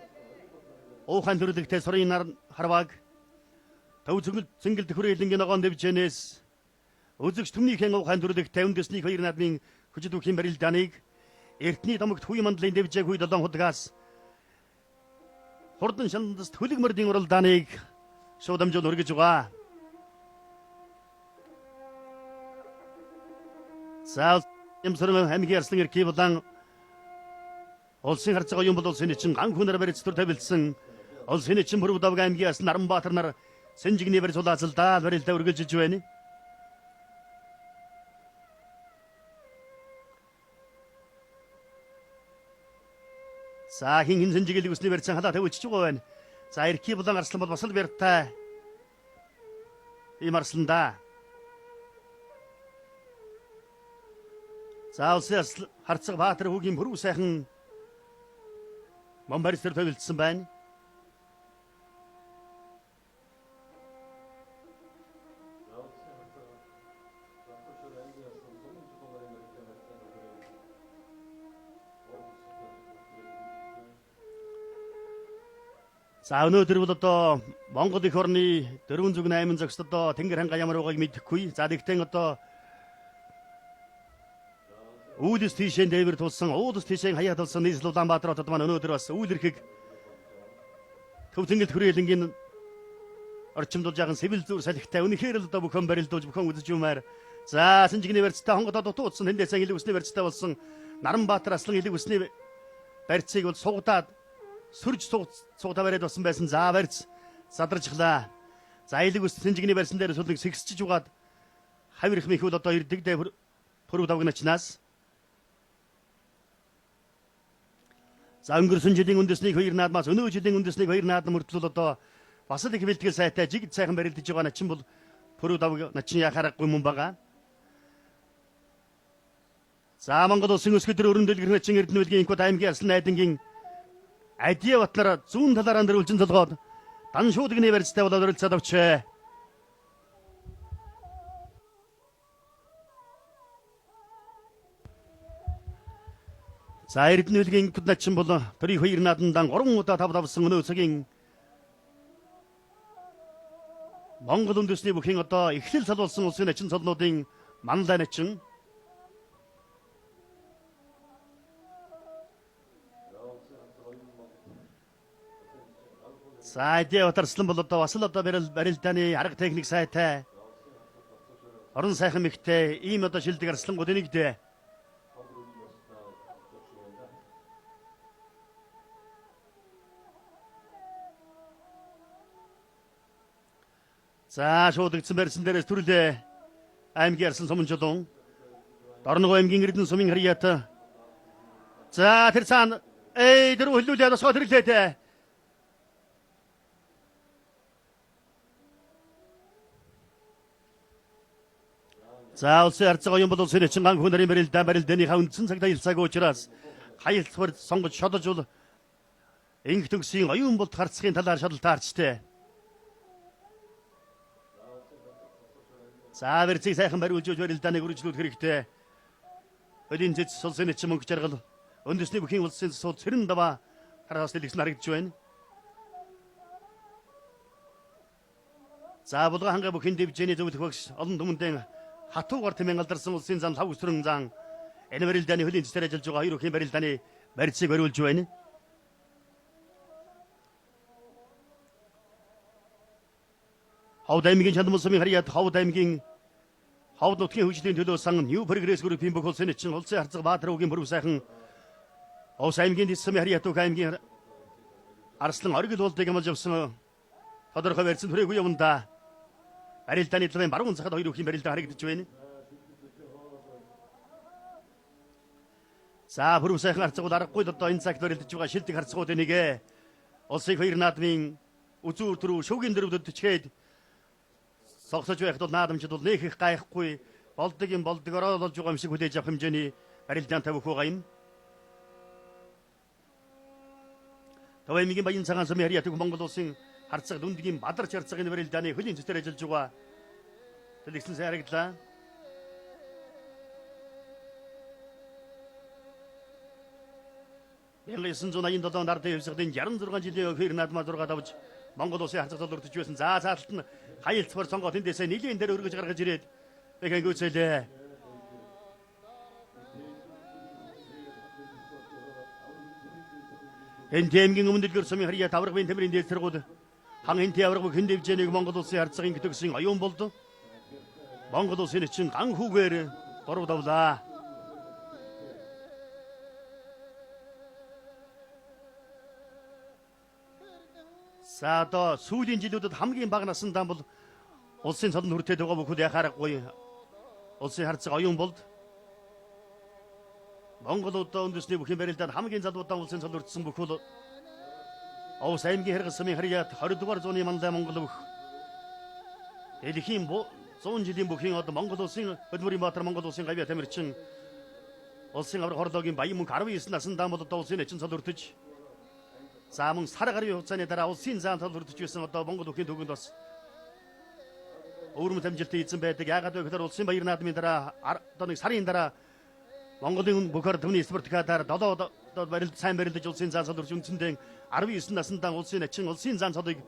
уухайн төрлөгтэй сорын нар харвааг төв цэнгэл төхрөөлөнгийн ногоон дэвжэнээс үзэгч түмнийхэн уухайн төрлөгтэй үндэсний хоёр наадмын хүчит үхийн барилдааныг Эртний домогт хүй мандлын дэвжээг хүй долоон худгаас хурдан шандас төлөг мөрдийн уралдааныг шууд дамжуул өргөж байгаа. За Ямсран аймгийн арслан эрхий булан улсын харцгаа юм бол улсын начин ган хүн нар барьц төр тавилсан улсын начин Пүрэв давг аймгийн арслан Наранбаатар нар Сэнжигний барьц улаацалдаа барилдаа өргөжж байна. За хин хин сэнжигэлэг үсний барьцсан халаа тавьчихж байгаа байна. За эрхий булан арслан бол бас л барьтай ийм арслан да. За улсын харцаг Баатар хүүгийн пүрэв сайхан мон барьц төр тавилдсан байна. За өнөөдөр бол одоо Монгол эх орны 408 зогсод одоо Тэнгэр ханга ямар байгааг мэдэхгүй. За тэгтэн одоо үүлс тийшээ дээвэр тулсан, уулс тийшээ хаяа тулсан нийслэл Улаанбаатар хотод маань өнөөдөр бас үйл эрхийг төв цэнгэлт хүрээлэнгийн орчимд бол жаахан сэвэл зүр салхитай үнэхээр л одоо бүхэн барилдуулж бүхэн үзэж юмар. За Сэнжигний барьцтай хонгодоо дутуу утсан тэндээ сайн илэг үсний барьцтай болсон Наранбаатар аслан илэг үсний барьцыг бол сугадаад сөрж сугадаа бариад болсон байсан. За барьц задарчглаа. За илэг үс Сэнжигний барьсан дээр сүлэг сэгсчиж угаад хавирх мэхүүл одоо ирдэг дээ пүрэв давгначнаас. За өнгөрсөн жилийн үндэсний хоёр наадмаас өнөө жилийн үндэсний хоёр наадам хүртэл одоо бас л их бэлтгэл сайтай жигд сайхан барилдаж байгаа начин бол пүрэв давг начин яхаарахгүй мөн байгаа. За Монгол улсын өсгөдөр өрн дэлгэр начин Эрдэнэ бэлгийн инкод аймгийн арслан найдангийн Адия батнаар зүүн талаараа дөрвөлжин толгойд дан шуудгны барьцтай болоод оролцоод авчээ. За Эрдэнэ бэлгийн инкод начин бол төрийн хоёр наадамдан 3 удаа тав давсан өнөө цагийн Монгол үндэсний бүхийн одоо эхлэл цал болсон улсын начин цолнуудын манлай начин. За Адия Батарслан бол одоо бас л одоо барилдааны арга техник сайтай орон сайхан мэгтэй ийм одоо шилдэг арслангууд нэгдээ. За шуудагдсан барьсан дээрээс төрлөө. аймгийн Арсан Суманжулуун, Дорногов аймгийн Эрдэнэ сумын Харьяат. За тэр цаана дөрөв хөллүүлээ тосгоо тэрлээ те. За улсын харьцаг оюун бол улсын начин ган хүн нарын барилдаа барилдааныхаа үндсэн цагт аялцаагүй учраас хаялцвар сонгож шодож бол инх төгсийн оюун болд харцгийн талаар шадал таарчтэй. За барьцыг сайхан бариулж барилдааныг үргэлжлүүлэх хэрэгтэй. Хөлийн цэц улсын начин мөнгө жаргал үндэсний бүхийн улсын засвал цэрэн даваа хараас дэлгэсэн харагдаж байна. За Булган ханга бүхийн дэвжээний зөвлөх багш олон түмэндээ хатуугаар тэмээн алдарсан улсын зан лав өсрөн зан энэ барилдааны хөлийн цэцээр ажиллаж байгаа хоёр бүхийн барилдааны барьцыг бариулж байна. Ховд аймгийн Чандмал сумын Харьяат Ховд аймгийн Ховд нутгийн хөгжлийн төлөө сан New Progress Group-ийн бүх улсын начин улсын харцаг Баатар уугийн бүрэн сайхан Овс аймгийн Дэс сумын Харьяат бүх аймгийн Арслан оргил болдыг амлаж авсан тодорхой барьсан түрээгүй явна. Барилдааны талын баруун захад хоёр бүхийн барилдаа харагдаж байна. За бүрэн сайхан харцагуул аргагүй л одоо энэ цагт барилдаж байгаа шилдэг харцагуудын нэг улсын хоёр наадмын үзүүр төрөв шүгийн дөрөвдөд төчгээд зогсож байхад бол наадамчид бол нэх их гайхгүй болдог юм болдгороо болж байгаа юм шиг хүлээж авах хэмжээний барилдаан тавих байгаа юм. Төв аймгийн Баян цагаан сумын Харьяат Монгол улсын харцаг дүндгийн Бадарч харцагын барилдааны хөлийн цэцээр ажиллаж байгаа. Дэлгэсэн сайн харагдлаа. 1987 онд ардын хувьсгалын 66 жилийн хоёр наадмаа 6 давж Монгол улсын харцаг цол өртөж байсан. За заалталт нь хаялцвар сонгоо тэндээсээ нэлийн дээр өргөж гаргаж ирээд бэхэн гүйцээлээ. Энт аймгийн өмнө дэлгэр сумын Харьяат аврагын тэмрийн дээд сургууль хан энти авраг бүхэн дэвжээнийг Монгол улсын харцагын гэтгсэн оюун болд Монгол улсын начин ган хүүгээр 3 давлаа. За одоо сүүлийн жилүүдэд хамгийн бага насандаа бол улсын цолонд хүртээд байгаа бүхэл яхаарахгүй улсын харцаг оюун болд Монгол одоо үндэсний бүхийн барилдаанд хамгийн залуудаа улсын цол хүртсэн бүхэл Овс аймгийн Хэрэг сумын Харьяат 20 дугаар зууны манлай Монгол бүх дэлхийн 100 жилийн бүхийн од Монгол улсын Хөдөлмөрийн Баатар Монгол улсын гавьяа тамирчин улсын авраг хорлоогийн баян мөнх 19 насандаа бол одоо улсын начин цол хүртэж за мөн сар гаруй хугацааны дараа улсын заан цол хүртэж байсан одоо Монгол бүхийн түүхэнд бас өвөрмөц амжилтын эзэн байдаг. Яагаад вэ гэхээр улсын баяр наадмын дараа одоо нэг сарын дараа Монголын бүх ард түмний спорткадаар 7 одоо барилд сайн барилдаж улсын заан цол хүрч үндсэндээ 19 насандаа улсын начин улсын заан цолыг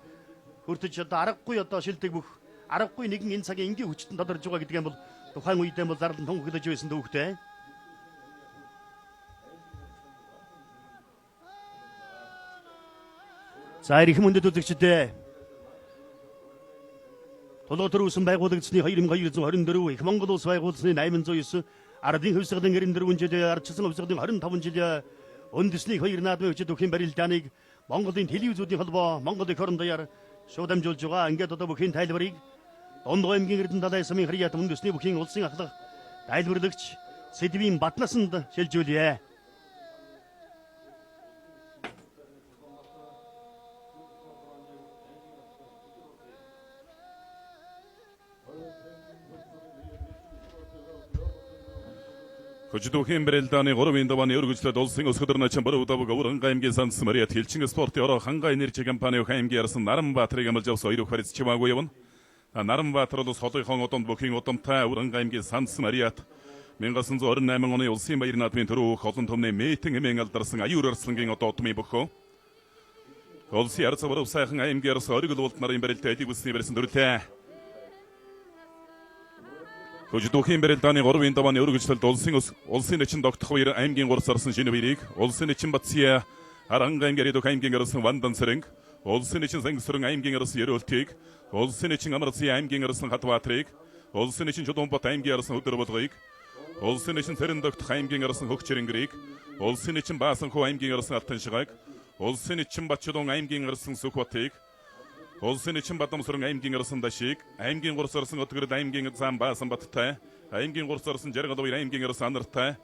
хүртэж одоо аргагүй одоо шилдэг бүх аргагүй нэгэн энэ цагийн энгийн хүчтэн тодорж байгаа гэдэг юм бол тухайн үедээ бол зарлан тунхаглаж байсан дүүхтэй. За эрхэм хүндэт үзэгчдээ Тулгуур төрүүлсэн байгуулагдсны 2224 их Монгол улс байгуулсны 809 ардын хувьсгалын 94 жилийн ардчилсан хувьсгалын 25 жилийн үндэсний хоёр наадмын хүчит бүхийн барилдааныг Монголын телевизүүдийн холбоо Монгол эх орон даяар шууд дамжуулж байгаа. Ингээд одоо бүхийн тайлбарыг Дундгой аймгийн Эрдэнэ далай сумын Харьяат үндэсний бүхийн улсын ахлах тайлбарлагч Сэдвийн Батнасанд шилжүүлье. Хөждүүхийн барилдааны 3-ын давааны өргөжлөлд улсын өсгөдөр начин Боров давг Өвөр аймгийн Санс Мариат Хилчин спортын ороо Хангай энержи компани аймгийн Арсан Наранбаатарыг амлаж авсан хоёр харьц чимаагүй явна. Наранбаатар бол солынхон удамд бүхийн удамтай Өвөр аймгийн Санс Мариат 1928 оны улсын баяр наадмын төрөөх олон түмний мэтэн хэмээн алдарсан аюур арслангийн одоо удмын бөхөө. Улсын арц Боров сайхан аймгийн Арсан оргил уулт нарын барилдаа эдийг бүсний барьсан төрлөө. Хөждүүхийн барилдааны 3-ын давааны өргөжлөлд улсын начин тогтох баяр аймгийн 3 сарсан шинэ баярыг улсын начин Батсия Аранга аймгийн Аридух аймгийн Арсан Вандан Сэрэнг улсын начин Сангисрэн аймгийн Арсан Ерөөлтийг улсын начин Амарцын аймгийн Арсан Хатбаатарыг улсын начин Чудуунбат аймгийн Арсан Өдөр болгоёг улсын начин Цэрэн тогтох аймгийн Арсан Хөгчэрэнгэрийг улсын начин Баасанхүү аймгийн Арсан Алтаншигайг улсын начин Батчулуун аймгийн Арсан Сүхбатыг Улсын ничин Бадамсран аймгийн арсан Дашиг, аймгийн гурс арсан Өтгөрд аймгийн зам Баасан Баттай, аймгийн гурс арсан Жаргал хоёр аймгийн арсан Анартай,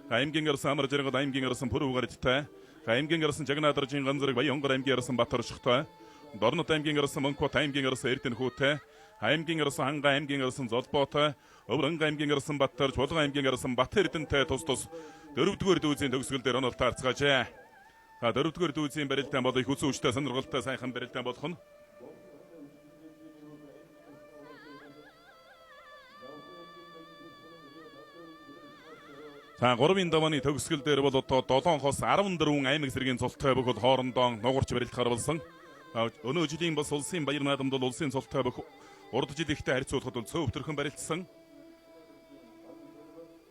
аймгийн арсан Амар Жаргал аймгийн арсан Пүрв гариттай, аймгийн арсан Жагнаадаржийн Ганзараг Баянгар аймгийн арсан Батар Шухтай, Дорнот аймгийн арсан Мөнхбат аймгийн арсан Эрдэнэ хүүтэй, аймгийн арсан Ханга аймгийн арсан Золбоотой, Өвөр аймгийн арсан Баттар, Чулган аймгийн арсан Бат Эрдэнэтэй тус тус дөрөвдүгээр дүүзийн төгсгөл дээр онол таарцгаажээ. За дөрөвдүгээр дүүзийн барилдаан бол их хүзүү хүчтэй сонирхолтой сайхан барилдаан болох нь. За 3-ын давааны төгсгөл дээр бол одоо 7-оос 14 аймаг зэргийн цолтой бүх бол хоорондоо нугарч барилдахаар болсон. Өнөө жилийн бас улсын баяр наадамд бол улсын цолтой бүх урд жил ихтэй харьцуулахад бол цөөвтөрхөн барилдсан.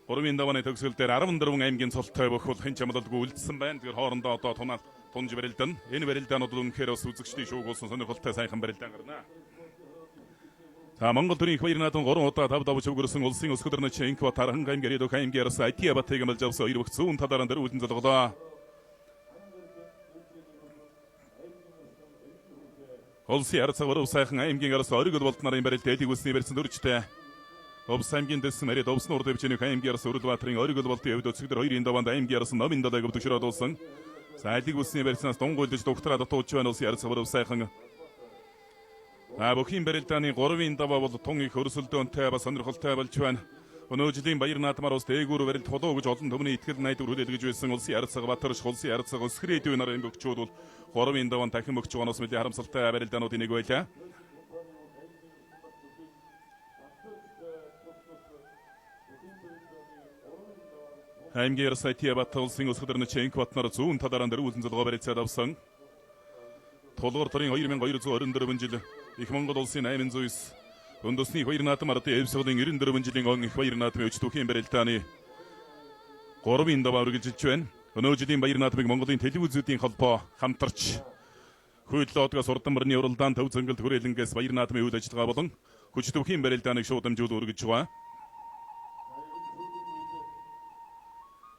3-ын давааны төгсгөл дээр 14 аймгийн цолтой бүх бол хэн ч амлалгүй үлдсэн байна. Тэгэхээр хоорондоо одоо тунаа тунж барилдана. Энэ барилдаанууд үнэхээр бас үзэгчдийн шүүгүүлсэн сонирхолтой сайхан барилдаан гарна. За Монгол төрийн их баяр наадам 3 удаа 5 давж өвгөрсөн улсын өсгөдөр начин Инква Таранга аймгийн Ридок аймгийн арсан Айтия Батыг амлаж авсан хоёр бүх зүүн талаараа дөрвөлэн золголоо. Улсын арцаг урав сайхан аймгийн арсан оригол болд нарын барилд элиг үсний барьсан дөржтэй. Овс аймгийн дэссэн марид овсны урд хэмжээний аймгийн арсан Өрөлбаатарын оригол болдын хувьд өцөгдөр хоёрын даваанд аймгийн арсан номын далайг өвдөгшрөөд уулсан. За элиг үсний барьснаас дунгуйлж дугтраа дутууч байна улсын арцаг урав сайхан. За бүхийн барилдааны 3-ын даваа бол тун их өрсөлдөөнтэй бас сонирхолтой болж байна. Өнөө жилийн баяр наадмаар ус дээгүүр барилд хулуу гэж олон түмний итгэл найдвар хүлээлгэж байсан улсын арцаг Батарш, улсын арцаг Өсгөрийн дэв нарын бөгчүүд бол 3-ын даваанд дахин бөгч гоноос мэдээ харамсалтай барилдаануудын нэг байлаа. Аймгийн Арсайтия Бат улсын өсгөдөр нэчэнк Батнар зүүн талаараа дөрвөлэн золгоо барилцаад авсан. Тулгуур төрийн 2224 жил Их Монгол улсын 809 Өндөсний их баяр наадам ардын эвсглийн 94 жилийн он их баяр наадмын өч түүхийн барилдааны 3-ын даваа үргэлжилж байна. Өнөө жилийн баяр наадмыг Монголын телевизүүдийн холбоо хамтарч Хүйдлоодгоос урдан мөрний уралдаан төв зөнгэлт хүрээлэнгээс баяр наадмын үйл ажиллагаа болон хүч түүхийн барилдааныг шууд дамжуул үргэлж байгаа.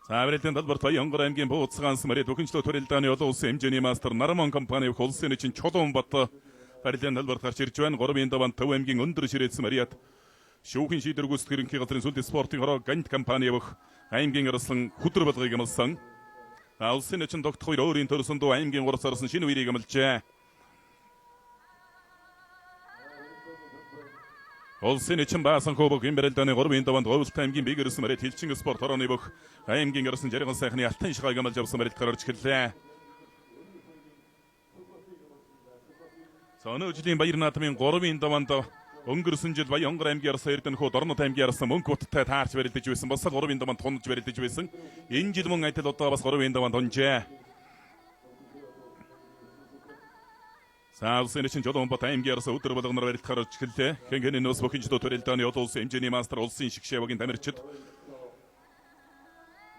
За барилдаан талбарт Баянгар аймгийн Бууцгаанс мөрийн бүхэнчлөө барилдааны олон улсын хэмжээний мастер Нармон компани улсын нэчин Чулуун бат барилдаан талбарт гарч ирж байна. 3-ын даваанд Төв аймгийн өндөр ширээдсэн Мариат шүүхийн шийдвэр гүйцэтгэх ерөнхий газрын сүлд спортын хороо Гант компани явах аймгийн арслан хүдэр болгыг амлсан. Улсын нэчин тогтох хоёр өөрийн төрсөн дүү аймгийн гурц арсан шинэ үерийг амлжээ. Улсын нэчин Баасан хөвөг энэ барилдааны 3-ын даваанд Говьлт аймгийн Бигэрсэн Мариат Хилчин спорт хорооны бөх аймгийн арсан Жаргал сайхны алтан шгааг амлж авсан барилдахаар орж эхэллээ. За өнөө жилийн баяр наадмын 3-ын даваанд өнгөрсөн жил Баянгар аймгийн арсан Эрдэнэхүү Дорнот аймгийн арсан мөнгө уттай таарч барилдаж байсан. Бас л 3-ын даваанд тунаж барилдаж байсан. Энэ жил мөн адил одоо бас 3-ын даваанд унжээ. За улсын нэчин Жолоонбат аймгийн арсан өдөр болгоноор барилдахаар орж эхэллээ. Хэн хэн нөөс бүхэн жил барилдааны олон улсын хэмжээний мастер улсын шигшээ багийн тамирчид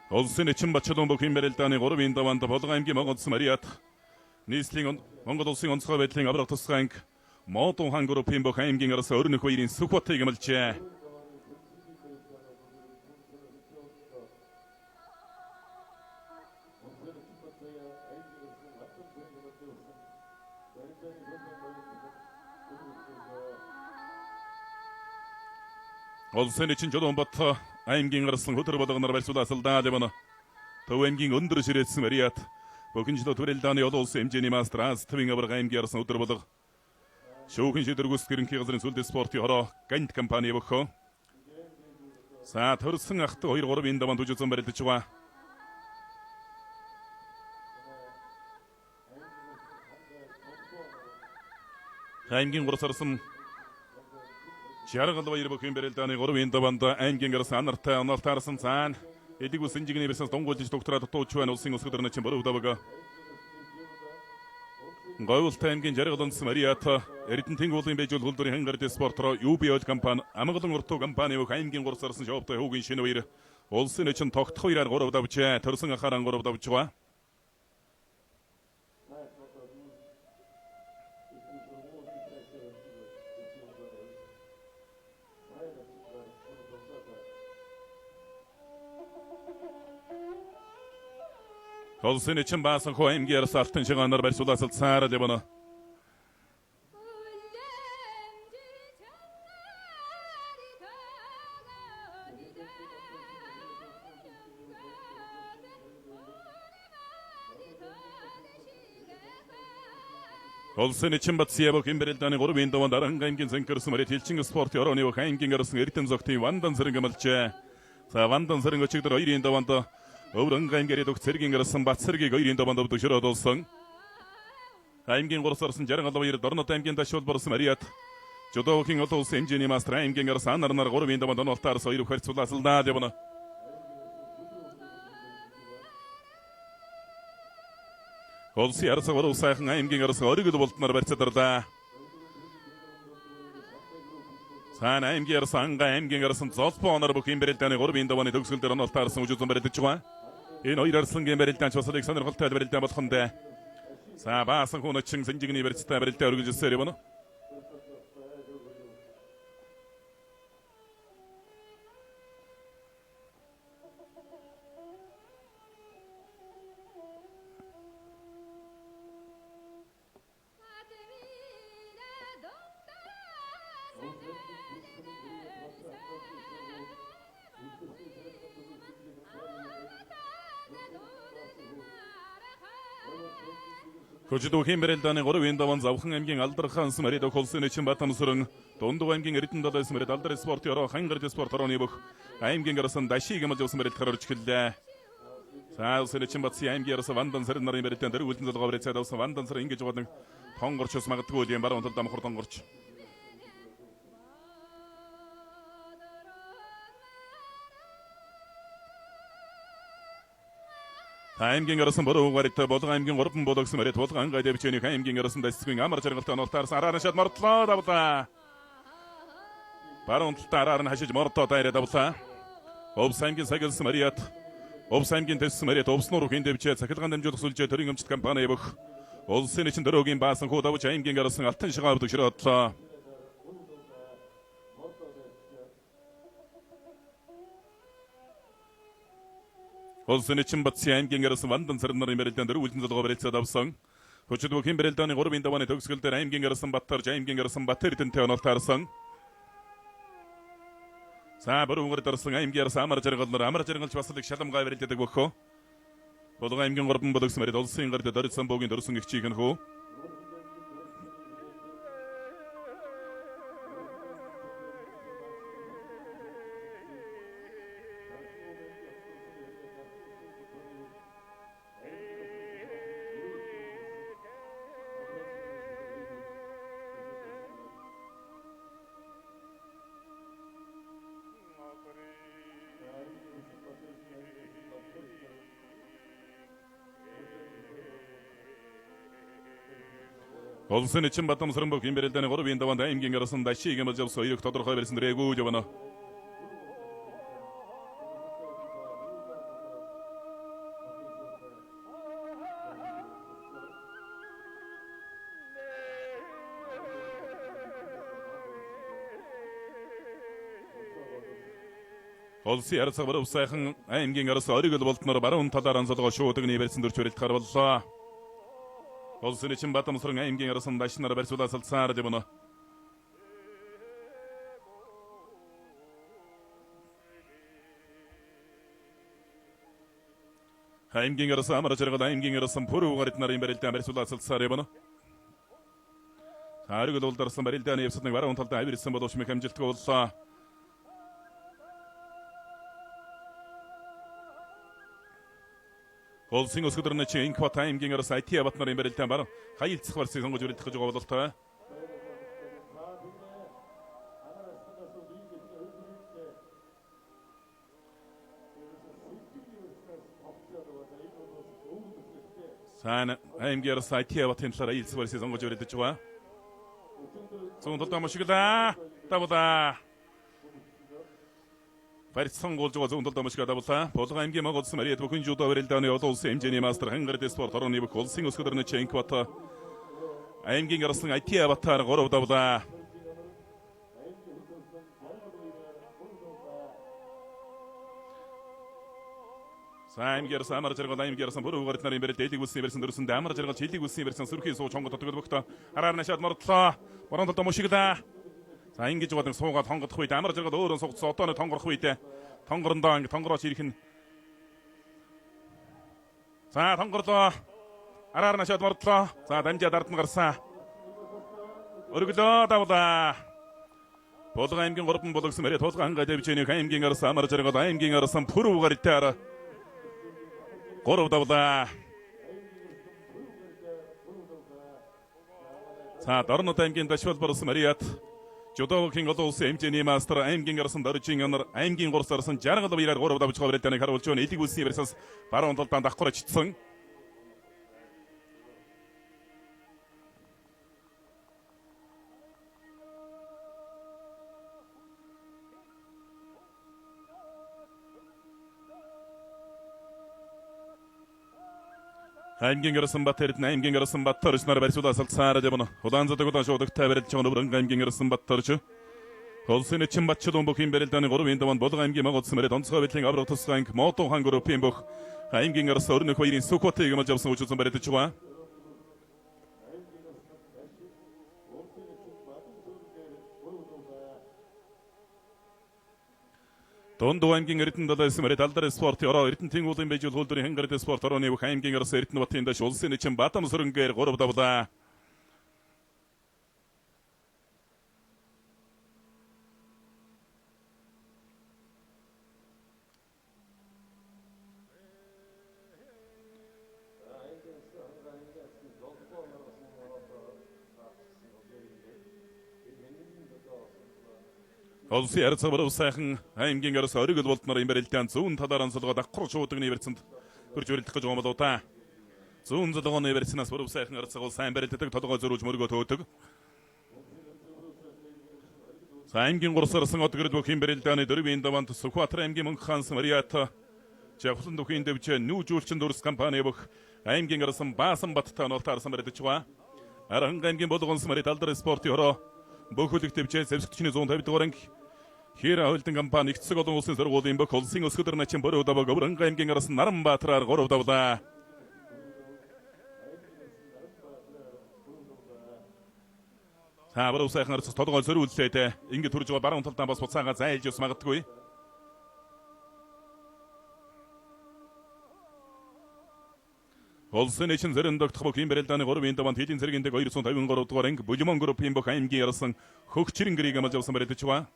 Улсын нэчин Бачулуун бүхэн барилдааны 3-ын даваанд Болгон аймгийн Монгол Мариат нийслэлийн Монгол улсын онцгой байдлын аврах тусгай анги Модун хаан группийн бүх аймгийн арсан Өрнөх баярын Сүхбатыг амлжээ. Улсын нэчин Жолоонбат аймгийн арсан өдөр болгоноор барьцуулаасалдаа левна. Төв аймгийн өндөр ширээдсэн Мариат бүхэн жил төрөлдааны олон улсын хэмжээний мастер Аз төвийн аварга аймгийн арсан өдөр болго шүүхийн шийдвэр гүйцэтгэх ерөнхий газрын сүлд спортын хороо Гант компани бөхөө. За төрсөн ах 2 3-ын даваанд үжигдсэн барилдаж байгаа. Аймгийн гурц арсан Жаргал баяр бүхэн барилдааны 3-ын даваанд аймгийн арсан анартай оноолт арсан цаана Элиг үсэн жигний барьсаас дунгуйлж доктораа дутууч байна улсын өсгөдөр начин Боров даваг. Говьлт аймгийн Жаргал үндэс Мариат Эрдэнтийн уулын бэжүүл хөлдөрийн хангар спортроо UB Oil компани Амгалан уртуу компани бүх аймгийн гурц арсан шооптой хүүгийн шинэ үер улсын нэчин тогтох үерээр 3 давжээ. Төрсөн ахаараа 3 давж байгаа. Улсын нэчин Баасан хөө аймгийн арсан алтан шигаанаар барьцуулаасалцаар л явна. Улсын чин Батсияб химбэрэлдааны 3-ын даванд Аранга аймгийн зэнкэрсэн мөрөд Хилчин спортын орооны бүх аймгийн гарсан Эрдэнэ зогтын Вандан сэрэн гэмэлжээ. За Вандан сэрэн өчигдөр 2-ын даванд Өвөр Анга аймгийн ирээд өгч цэргийн гарсан Бат сэргийг 2-ын даванд өвдөг шөрөөдөлсөн. Аймгийн 3 сарсан 62 Дорнод аймгийн ташуул борсон Мариат Жудогийн олон улсын хэмжээний мастер аймгийн гарсан Анар нар 3-ын даванд онолтоор 2 харьцуулаасалдаа явна. Улсын арсаг уруу сайхан аймгийн арсаг оригл болдноор барьцаадарлаа. Цаана аймгийн арсан анга аймгийн арсан золбоо оноор бүх юм барилдааны 3-ын давааны төгсгөл дээр онолт арсан үжи зам барилдаж байгаа. Энэ хоёр арслангийн барилдаанч бас их сонирхолтой барилдаан болох нь дээ. За баасан хүн очин сэнжигний барьцтай барилдаа өргөжсөөр явна. Хөжид үхийн барилдааны 3-ын даван Завхан аймгийн Алдархан Смэрид Холсын чин Батамсүрэн Дундуу аймгийн Эрдэнэ далай Смэрид Алдар спортын ороо Хангард спорт орооны бүх аймгийн гарсан Дашиг гэмэл явсан барилдахаар орж эхэллээ. За улсын чин Батсын аймгийн гарсан Вандан сэрэн нарын барилдаан дөрөв үлдэн золгоо барилцаад авсан Вандан сэр ингэж бодлон тонгорч ус магадгүй юм баруун талд амхар тонгорч. Аймгийн гарсан бороо гарт Булган аймгийн 3 булгсан мөрөд Булган ангай дэвчээний аймгийн гарсан дасцгийн амар жаргалтай онолтаарсан араар нь шат мордлоо давлаа. Баруун талдаа араар нь хашиж мордоо дайраа давлаа. Овс аймгийн сагилсан Мариат Овс аймгийн тэссэн Мариат Овснуур хийн дэвчээ цахилгаан дамжуулах сүлжээ төрийн өмчт компани явах. Улсын чин дөрөөгийн баасан хүү давж аймгийн гарсан алтан шигаа авдаг ширөөдлөө. Улсын чин Батсын аймгийн гарсан Вандан сэрэн нарын барилдаан дөрөв үлдэн золгоо барилцаад авсан. Хөжид бүхэн барилдааны 3-ын давааны төгсгөл дээр аймгийн гарсан Баттарж аймгийн гарсан Бат Эрдэнэтэй онолт харсан. За бүрэн дарсан аймгийн гарсан амар жаргалнаар амар жаргалж бас л их шаламгай барилдадаг бөхөө. Булган аймгийн 3 булгсан барил улсын гард доридсан буугийн дөрсөн эгчийг нь хөө. Улсын чин Батамсран бүх юм барилдааны 3-ын даванд аймгийн гарсан Дашиг гэмэл явсан хоёр тодорхой барьсан дээгүү явна. Улсын арсаг баруун сайхан аймгийн гарсан оригл болтноор баруун талаар онцлогоо шуудагны барьсан дөрч барилдахаар боллоо. Улсын чин Батамсран аймгийн гарсан дашнаар барьцуулаасалцаар явна. Аймгийн гарсан амар жаргал аймгийн гарсан пүрүү гарт нарын барилдаан барьцуулаасалцаар явна. Оригл болдарсан барилдааны явсад нэг баруун талдаа авирсан боловч мэх амжилтгүй боллоо. Улсын өсгөдөр чи Инкват аймгийн араас IT Бат нарын барилдаан бар хаялцах барьцыг сонгож барилдах гэж байгаа бололтой. Сайн аймгийн араас IT Батын талаар хаялцах барьцыг сонгож барилдаж байгаа. Зүүн талдаа мушиглаа. Давлаа. Барьцсан гуулж байгаа зүүн талдаа мушиглаа давлаа. Булган аймгийн Монгол улсын Мариат бүхэн жудо барилдааны олон улсын хэмжээний мастер Хангард спорт орооны бүх улсын өсгөдөр нь Инкват аймгийн гарсан IT Аватар 3 давлаа. За аймгийн гарсан амар жаргал аймгийн гарсан бүрүү гарт нарын барилд элиг үлсэн барьсан дөрсөнд амар жаргал чилиг үлсэн барьсан сүрхий сууж хонгод тогтолбогтой араар нашаад мордлоо. Баруун талдаа мушиглаа. За ингэж бодлон суугаад хонгодох үед амар жаргал өөрөө суугдсан одоо нэг тонгорох үед тонгорондоо ингэ тонгорооч ирэх нь. За тонгорлоо. Араар нашаад мордлоо. За дамжаад ард нь гарсан. Өргөлөө давлаа. Булган аймгийн 3 булгсан мөрөө тулган хангай дэвжээний аймгийн арсан амар жаргал аймгийн арсан пүрв гаритаар 3 давлаа. За Дорнод аймгийн Дашвал болсон Мариат Жудовхийн олон улсын хэмжээний мастер аймгийн арсан Доржин онор аймгийн 3 арсан жаргал баяраар 3 давж байгаа барилдааныг харуулж байна. Элэг үлсийн барьсаас баруун талдаа давхар очсон. Аймгийн Гарсан Бат Эрдэнэ аймгийн Гарсан Бат Төрж нар барьсуулаас алцаараа явна. Улаанзадаг удаан шуудагтай барилж байгаа Өвөрнг аймгийн Гарсан Бат Төрж. Улсын нэчин Батчулуун бүхийн барилдааны 3-ын даванд Булган аймгийн Монгол мөрөд онцгой байдлын авраг тусгай анги Модон хаан группийн бүх аймгийн Гарсан өрнөх хоёрын Сүхбатыг амлаж авсан үжүүлсэн барилдаж байгаа. Дунд аймгийн Эрдэнэ далайс мөрөд алдар спорт ороо Эрдэнэтийн уулын бэжүүл хөлдрийн хангар спорт орооны бүх аймгийн Гарсан Эрдэнэ батын даш улсын нэчин Бадам сөрөнгээр 3 давлаа. Улсын ярцаа баруун сайхан аймгийн гараас оригол болдноор юм барилдаан зүүн талаар онцлогоо давхар шуудагны барьцанд хөрж барилдах гэж байгаа болоо та. Зүүн золгооны барьцнаас баруун сайхан арцаг бол сайн барилдадаг толгой зөрүүж мөргөө төөдөг. За аймгийн гурсарсан одгэрэл бүх юм барилдааны дөрвийн даванд Сүхбаатар аймгийн Мөнх хаанс Мариат Жавхлан дөхийн дэвжээ нүүжүүлчин дүрс компани бүх аймгийн гарсан Баасан Баттай онолт арсан барилдаж байгаа. Аранга аймгийн Булганс Мариат алдар спортын хороо бөөхөлөх дэвжээ зэвсэгчний 150 дугаар анги Хэр хойлдон компани нэгдсэн олон улсын сургуулийн бүх улсын өсгөдөр начин бороо даваг Өвөрнг аймгийн арсан Наранбаатараар 3 давлаа. За бороо сайхан арцах толгой сөрүүллээ дээ. Ингээд төрж байгаа баруун талдаа бас буцаага зайлж ус магадгүй. Улсын нэчин зэрэн догтох бүх юм барилдааны 3-ын даванд хэдийн зэргийн дэг 253 дугаар анги Бүлмон группийн бүх аймгийн арсан хөгчрэн гэрийг амлаж авсан барилдаж байгаа.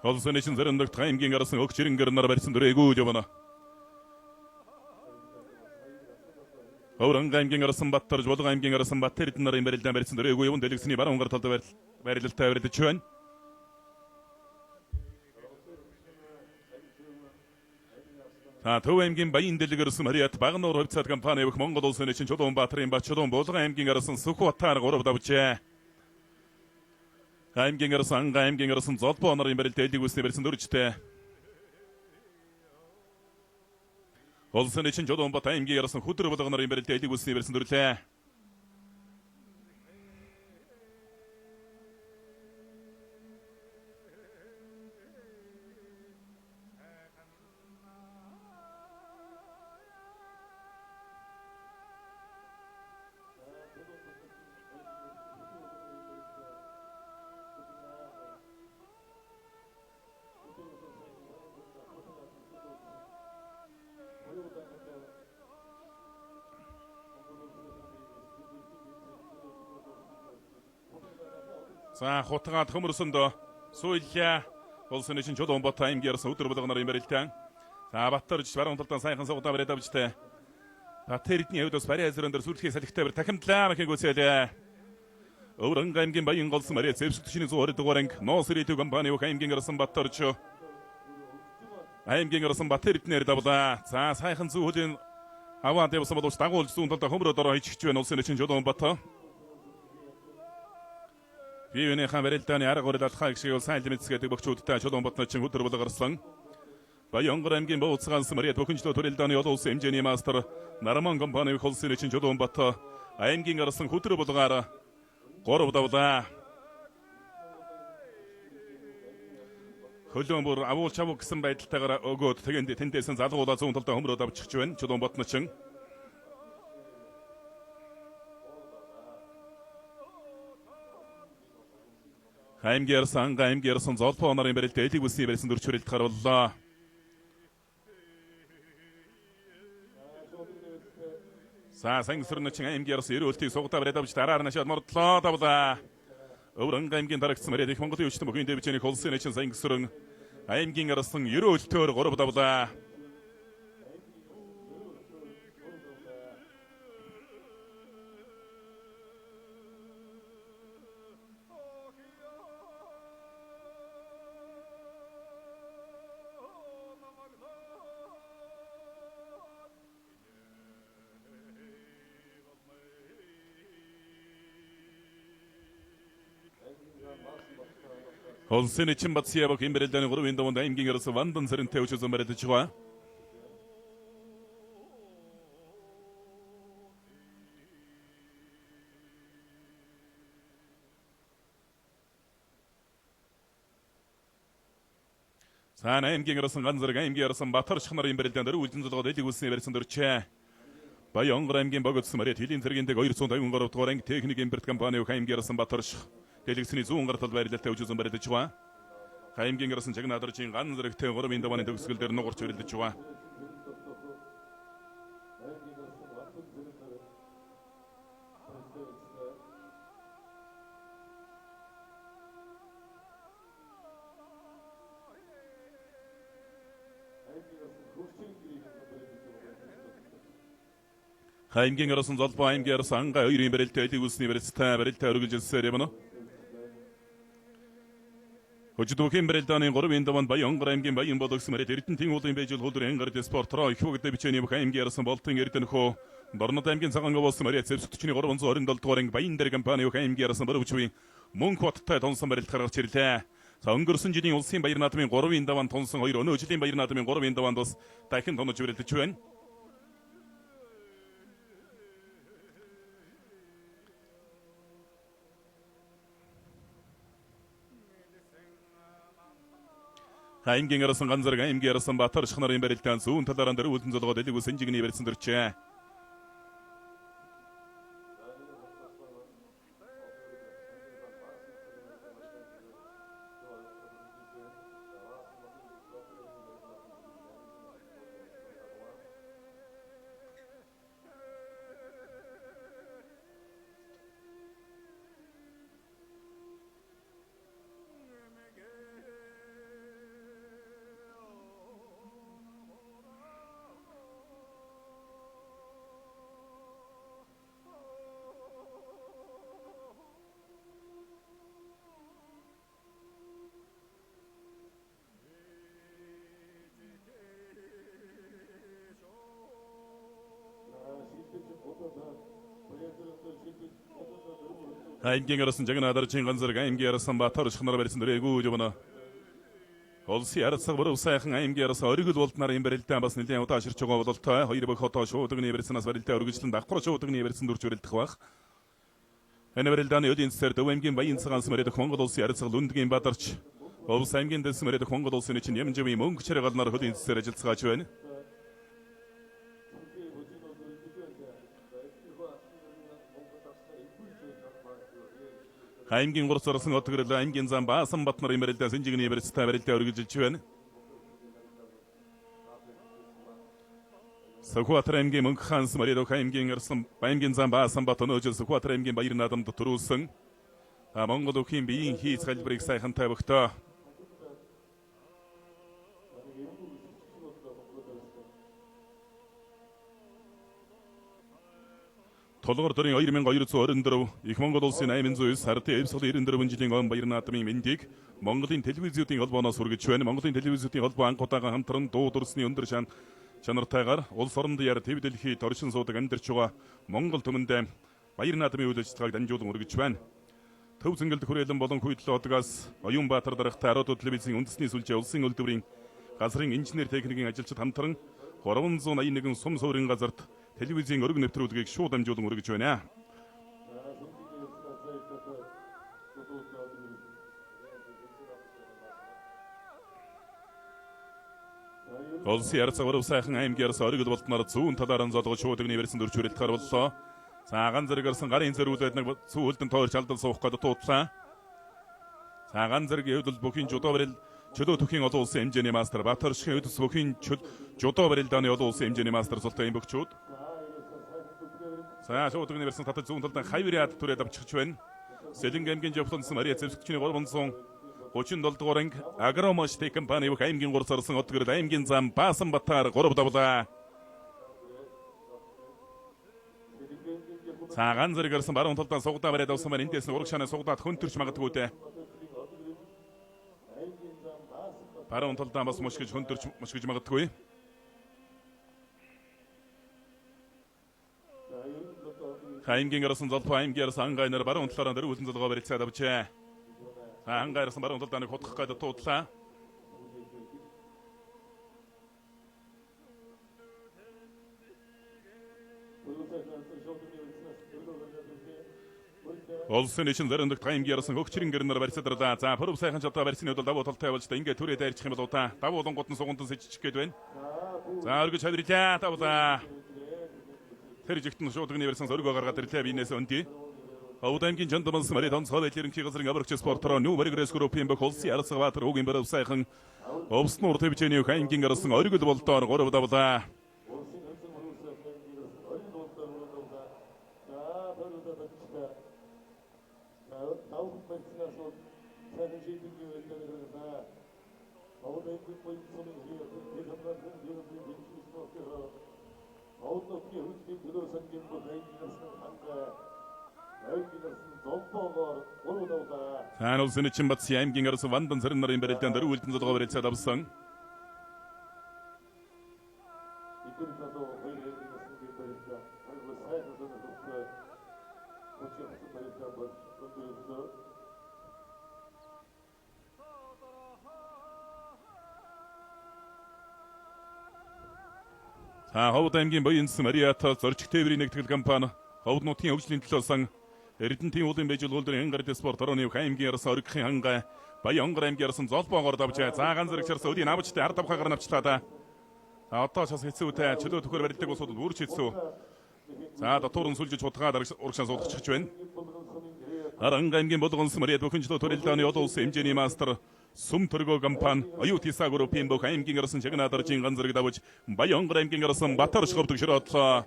Улсын нэчин зэрэн догтох аймгийн арсан хөгчрэн гэр нар барьсан дөрээгүй явна. Өвөрнг аймгийн арсан Баттарж Булган аймгийн арсан Бат Эрдэнэ нарын барилдаан барьсан дөрээгүй явна. Дэлгэцний баруун гар талд барилалтай барилдаж байна. За Төв аймгийн Баян дэлгэрсэн Мариат Багнуур хувьцаат компани бүх Монгол улсын нэчин Чулуун Баатарын Бат Чулуун Булган аймгийн арсан Сүхбаатар 3 давжээ. Аймгийн арсан Анга аймгийн арсан Золбоо нарын барилд элэг үсний барьсан дөржтэй. Улсын нэчин Чулуун Бат аймгийн арсан Хүдэр булган нарын барилд элэг үсний барьсан дөрлээ. За хутгаад хөмөрсөнд сууйлаа. Улсын нэчин Чулуун Бат аймгийн арсан өдөр болгоноор юм барилдаан. За Баттарж баруун талдаа сайхан суугдаа бариад авчтай. Бат Эрдэнэ хувьд бас бариа зэрэн дээр сүрлэхээ салхитай бар тахимдлаа мэхийг үсэлээ. Өвөрнг аймгийн Баян голсон Мариа зэвсэгчний 120 дугаар анги Ноос Ритү компани бүх аймгийн арсан Баттарж аймгийн арсан Бат Эрдэнээр давлаа. За сайхан зүү хөлийн аваад явсан боловч дагуулж зүүн талдаа хөмрөөд ороо хийчихэж байна улсын нэчин Чулуун Бат. Бивэнийхэн барилдааны арга барил алхаа гişгийг бол сайн мэдсгээд бөгчүүдтэй Чулуун Батначин өдөр болго гарсан. Баянгар аймгийн Бууцгаанс Мариат бөхөнжлөө төрөлдөний олон улсын хэмжээний мастер Нарман компани их улсын нэчин Чулуун Бат аймгийн гарсан өдөр болгоор 3 давлаа. Хөлөөн бүр авуулч авуу гэсэн байдалтайгаар өгөөд тэгэнд тэндээсэн залгуулаа зүүн талдаа хөмрөөд авчихж байна. Чулуун Ботночин. Аймгийн арсан, Анга аймгийн арсан Золбоо нарын барилт элиг бүсний барьсан дөрч хүрэлт харууллаа. За сайн сөрнөчин аймгийн арсан эрүүлтийг сугдаа бариад авч дараар нашаад мордлоо давлаа. Өвөр Анга аймгийн дарагдсан мөрөд их Монголын өвчтөн бүхийн дэвжээний улсын нэчин сайн сөрөн аймгийн арсан эрүүлтөөр 3 давлаа. Улсын нэчин Батсияб химбэрэлдэн 3-ын даванд аймгийн арсан Вандан сэрэнтэй өчөсөн барилдаж байгаа. За аймгийн арсан Ганзарг аймгийн арсан Батар шхнарын барилдаан дээр үлдэн зулгаад элэг үлсний барьсан дөрчээ. Баян онгор аймгийн богдсон мөрөд хөлийн зэргийн дэг 253 дугаар анги техник импорт компани аймгийн арсан Батар шх дэлгэцний зүүн гар тал байрлалтай өчөсөн барилдаж байгаа. Аймгийн арсан Чагнадаржийн ган зэрэгтэй 3-ын давааны төгсгөл дээр нугарч барилдаж байгаа. Аймгийн арсан Золбоо аймгийн арсан Анга хоёрын барилттай элэг үлсний барилцтай барилтаа өргөжилсээр явна. Хөждүүхийн барилдааны 3-ын даванд Баян онгор аймгийн Баян болгосон мөрөд Эрдэнэтийн уулын бэжил хөлдөр Ангард спортроо их бүгд бичээний бүх аймгийн арсан Болтын Эрдэнэхөө Дорнод аймгийн цагаан болсон мөрөд зэвсэгчний 327 дугаар анги Баян дээр компани бүх аймгийн арсан Борвчвийн мөнх баттай тунсан барилт гаргаж ирлээ. За өнгөрсөн жилийн улсын баяр наадмын 3-ын даванд тунсан 2 өнөө жилийн баяр наадмын 3-ын даванд бас дахин тунаж барилдаж байна. Аймгийн арсан Ганзарг аймгийн арсан Батар шхнарын барилдаан зүүн талаараа дээр үлдэн золгоод элэг үсэн жигний барьсан дөрчээ. Аймгийн арсан Жагнадаржийн Ганзарг аймгийн арсан Батар шхнар барьсан дөрээгүй жобно. Улсын арцаг бүрв сайхан аймгийн арсан оригол болднаар юм барилдаа бас нэлээд удаа аширч байгаа бололтой. Хоёр бөх хотоо шуудагны барьсанаас барилдаа өргөжлөн давхар шуудагны барьсан дөрж барилдах байх. Энэ барилдааны өдийн цэцэр Төв аймгийн Баян цагаан мөрөд Монгол улсын арцаг Лүндгийн Бадарч Улс аймгийн дэс мөрөд Монгол улсын чинь Ямживын мөнгө чарга галнаар хөлийн цэцэр ажиллацгааж байна. Аймгийн гурц орсон отгорл аймгийн зам Баасан бат нарын барилдаа сэнжигний барьцтай барилдаа өргөжилж байна. Сүхбаатар аймгийн Мөнх хаанс Маридок аймгийн арсан аймгийн зам Баасан бат өнөөжил Сүхбаатар аймгийн баяр наадамд төрүүлсэн. Монгол өхийн биеийн хийц халбарыг сайхантай өгтөө. Тулгуур төрийн 2224 Их Монгол улсын 809 сардын эвсгол 94 жилийн он баяр наадмын мэндийг Монголын телевизүүдийн холбооноос хүргэж байна. Монголын телевизүүдийн холбоо анх удаага хамтран дуу дүрсний өндөр чанартайгаар улс орон даяар төв дэлхийд оршин суудаг амьдарч байгаа Монгол түмэндээ баяр наадмын үйл ажиллагааг дамжуулан хүргэж байна. Төв зингэлд хүрээлэн болон Хүйтлээ одгоос Оюунбаатар даргатай 10 телевизийн үндэсний сүлжээ улсын үйлдвэрийн газрын инженер техникийн ажилчид хамтран 381 сум суурин газарт телевизийн өргөн нэвтрүүлгийг шууд дамжуулан өргөж байна. Улсын ярцаа Өрөв сайхан аймгийн ярсан оргил болдноор зүүн талаар нь золгож шуудагны барьсан дөрч хүрэлтээр боллоо. За ган зэрэг гарсан гарын зэрүүлээд нэг сүү хөлдөн тойрч алдан суух гээд туудлаа. За ган зэргийн хувьд бол бүхийн жудо барил чөлөө төхийн олон улсын хэмжээний мастер Батөр шихийн хувьд бүхийн жудо барилдааны олон улсын хэмжээний мастер Зултай Эмбэгчүүд. За шуудагны барьсан татаж зүүн талдан хавираад түрээд авчихж байна. Сэлэнг аймгийн Жавхлансан Мария зэвсэгчний 337 дугаар анги Агромаш Тех компани бүх аймгийн 3 сарсан Отгорол аймгийн зам Баасанбатар 3 давлаа. За ган зэрэг гарсан баруун талдаа сугдаа бариад авсан маань эндээс нь урагшаанаа сугдаад хөнтөрч магадгүй дээ. Баруун талдаа бас мөшгөж хөнтөрч мөшгөж магадгүй. Аймгийн гарсан золбоо аймгийн гарсан ангайнаар баруун талаараа дөрвөлэн золгоо барилцаад авчээ. За ангай гарсан баруун талдаа нэг хутгах гээд туудлаа. Улсын ничин зэрэндэгт аймгийн гарсан хөгчрэн гэрнэр барьцаадарлаа. За пүрэв сайхан чадаа барьсны хувьд давуу талтай болж та ингээд түрээ дайрчих юм бол удаа давуу лонгууд нь сугантан сэжчих гээд байна. За өргөж хавирлаа давлаа. Тэр жигтэн шуудагны барьсан сөргөө гаргаад ирлээ биенээс өнди. Овд аймгийн Жандамс Мари тонцоо байдлын ерөнхий газрын аврагч спортороо Нүү Баригрэс группийн бөх улсын Арсаг Баатар үгийн барив сайхан Овснуур урт хэмжээний аймгийн гарсан оргил болдоор 3 давлаа. Тань улсын чин бацсан аймгийн гарсан Вандан цэрэн нарын барилдаан дөрөв үлдэн золгоо барилцаад авсан. За Ховд аймгийн Буянс Мариата зорчих тээврийн нэгтгэл компани Ховд нутгийн хөгжлийн төлөө сан Эрдэнтийн уулын бэжил гүлдэрийн Ангар спорт орооны аймгийн ярсан оргихын хангай Баян Онгор аймгийн ярсан золбоогоор давжээ. За ган зэрэг чарсан өдийн авчтай ард тавхаагаар навчлаа да. За одоо шас хэцүүтэй чөлөө төхөр барилдаг улсууд бүрч хэцүү. За дотуурн сүлжиж хутгаад урагшаа суудчих байна. Аранга аймгийн Болгонс Мариат бүхэн чөлөө төрөлдөний олон улсын хэмжээний мастер Сүм төргөө компани Оюут Иса группийн бүх аймгийн гарсан Чагнадаржийн ган зэрэг давж Баян Онгор аймгийн гарсан Батар шговдөг шөрөөдлөө.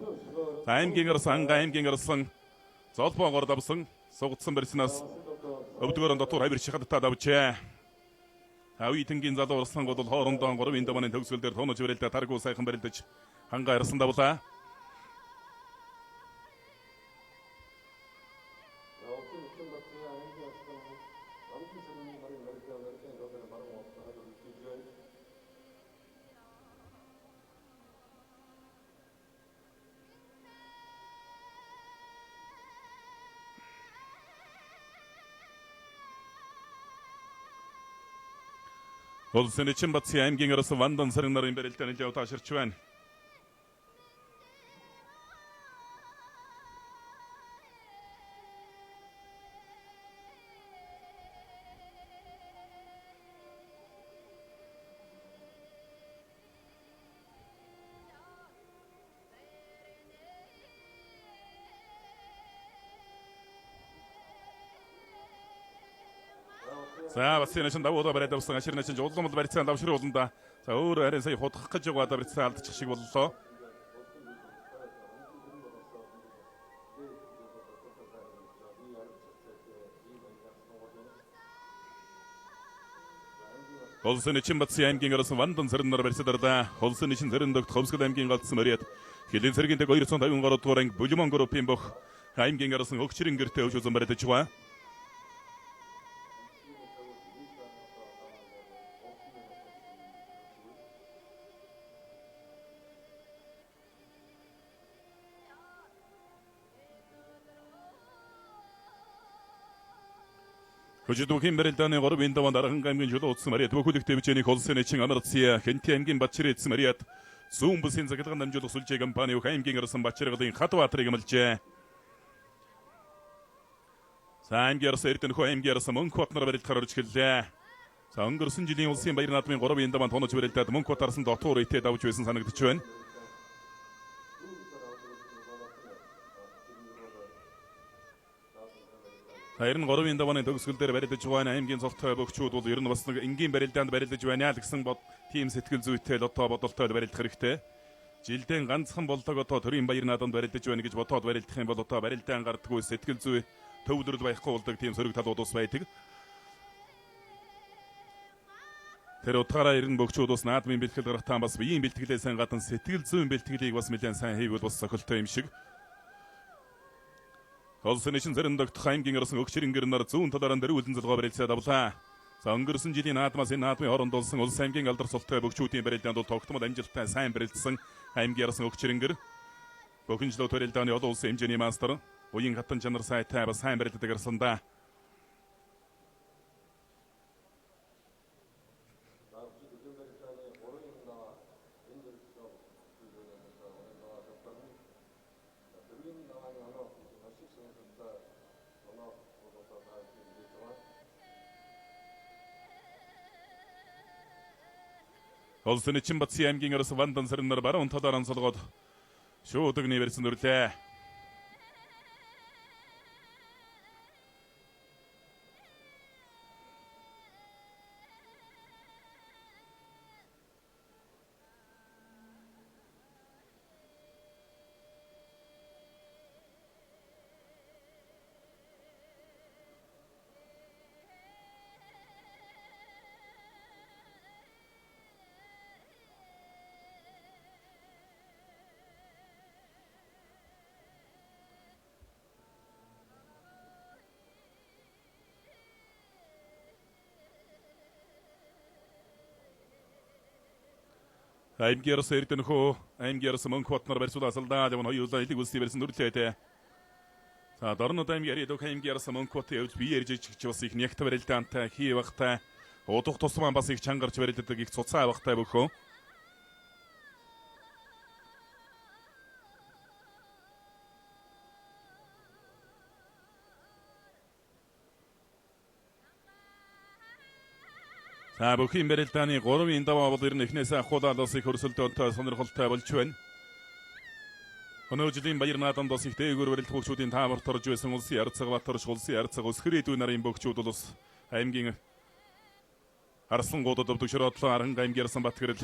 За аймгийн гарсан Анга аймгийн гарсан золбоогоор давсан сугдсан барьснаас өвдгөөрөн дотуур авир шахадтаа давжээ. Үеийнгийн залуу урслангууд бол хоорондоо 3-ын даманы төгсгөл дээр тунаж барилдаа таргуу сайхан барилдаж хангаа арсан давлаа. Улсын чин бацсан аймгийн гарсан Вандан сарын нарын барилдааны нэлээд тааширч байна. За бас энэ шин давуу бариад авсан ашир начин жуулмал барьцаан давшир ууланда. За өөр харин сая худах гэж байгаа барьцаан алдчих шиг боллоо. Улсын чин бацсан аймгийн гарсан Вандан сэрнэр барьцаадарлаа. Улсын чин сэрэн догт Ховсгол аймгийн галдсан Мариат хилийн цэргийн тэг 253 дугаар анги Бүлмон группийн бох аймгийн гарсан Өгчрэн гэртээ өвч үзэн барьдаж байгаа. Хөжидүүхийн барилдааны 3-ын даваанд Арханга аймгийн чөлөө утсан Мариат бүхүүлэх төвчээний улсын чин Амарция Хэнти аймгийн Батчир эцсэн Мариат Зүүн бүсийн захиргаан дамжуулах сүлжээ компани бүх аймгийн гарсан Батчиргалын Хадбаатарыг амлажээ. За аймгийн гарсан Эрдэнэхүү аймгийн гарсан Мөнх Батнар барилдахаар орж эхэллээ. За өнгөрсөн жилийн улсын баяр наадмын 3-ын даваан тунаж барилдаад мөнх батарсан дотуур итэд авч байсан санагдчих байна. За 93-ын давааны төгсгөл дээр барилдаж байна. Аймгийн цолтой бөгчүүд бол ер нь бас нэг энгийн барилдаанд барилдаж байна л гэсэн бод тийм сэтгэл зүйтэй л одоо бодолтой барилдах хэрэгтэй. Жилдэн ганцхан болдог одоо төрийн баяр наадамд барилдаж байна гэж бодоод барилдах юм бол одоо барилдаан гардаггүй сэтгэл зүй төвлөрөл байхгүй болдог тийм сөрөг талууд ус байдаг. Тэр утгаараа ер нь бөгчүүд бас наадмын бэлтгэл гаргахтаа бас биеийн бэлтгэлээ сайн гадна сэтгэл зүйн бэлтгэлийг бас нэлээд сайн хийвэл бас сохилтой юм шиг. Олсон чин зэрэн догтох аймгийн орсон өгчрөнгөр нар зүүн талаараа дөрвөлэн золгоо барилцаад авлаа. За өнгөрсөн жилийн наадмаас энэ наадмын хооронд болсон улс аймгийн алдар султай бөгчүүдийн барилдаанд бол тогтмол амжилттай сайн барилдсан аймгийн орсон өгчрөнгөр. Бөхөнжлөө барилдааны олон улсын хэмжээний мастер уян хатан чанар сайтай бас сайн барилдадаг арсан да. Олсон чин Батсын аймгийн орос Вандан сэрнэр баруун талаараа солгоод шуудаг нэрсэн нүрлээ. Аймгийн орос Эрдэнэхүү, аймгийн орос Мөнх Батнар барьцуул асалдаа явна хоёулаа элэг үлсий барьсан нүрлээ те. За Дорнод аймгийн Арид аймгийн орос Мөнх Бат явж бие ярьж ичж бас их нягт барилдаантай хий багтай удах тусмаа бас их чангарч барилдадаг их цуцаа авахтай бөхөө. За бүхийн барилдааны 3-ын даваа бол ер нь эхнээсээ ахуулаад бас их өрсөлдөөнтэй сонирхолтой болж байна. Өнөө жилийн баяр наадамд бас их дээгүүр барилдах бөгчүүдийн таамарт орж байсан улсын Ярцаг Батарш, улсын Ярцаг Өсгөрийн дүү нарын бөгчүүд бол бас аймгийн Арслангуудад өвдөг шороодлоо Аранга аймгийн Арсан Батгэрэл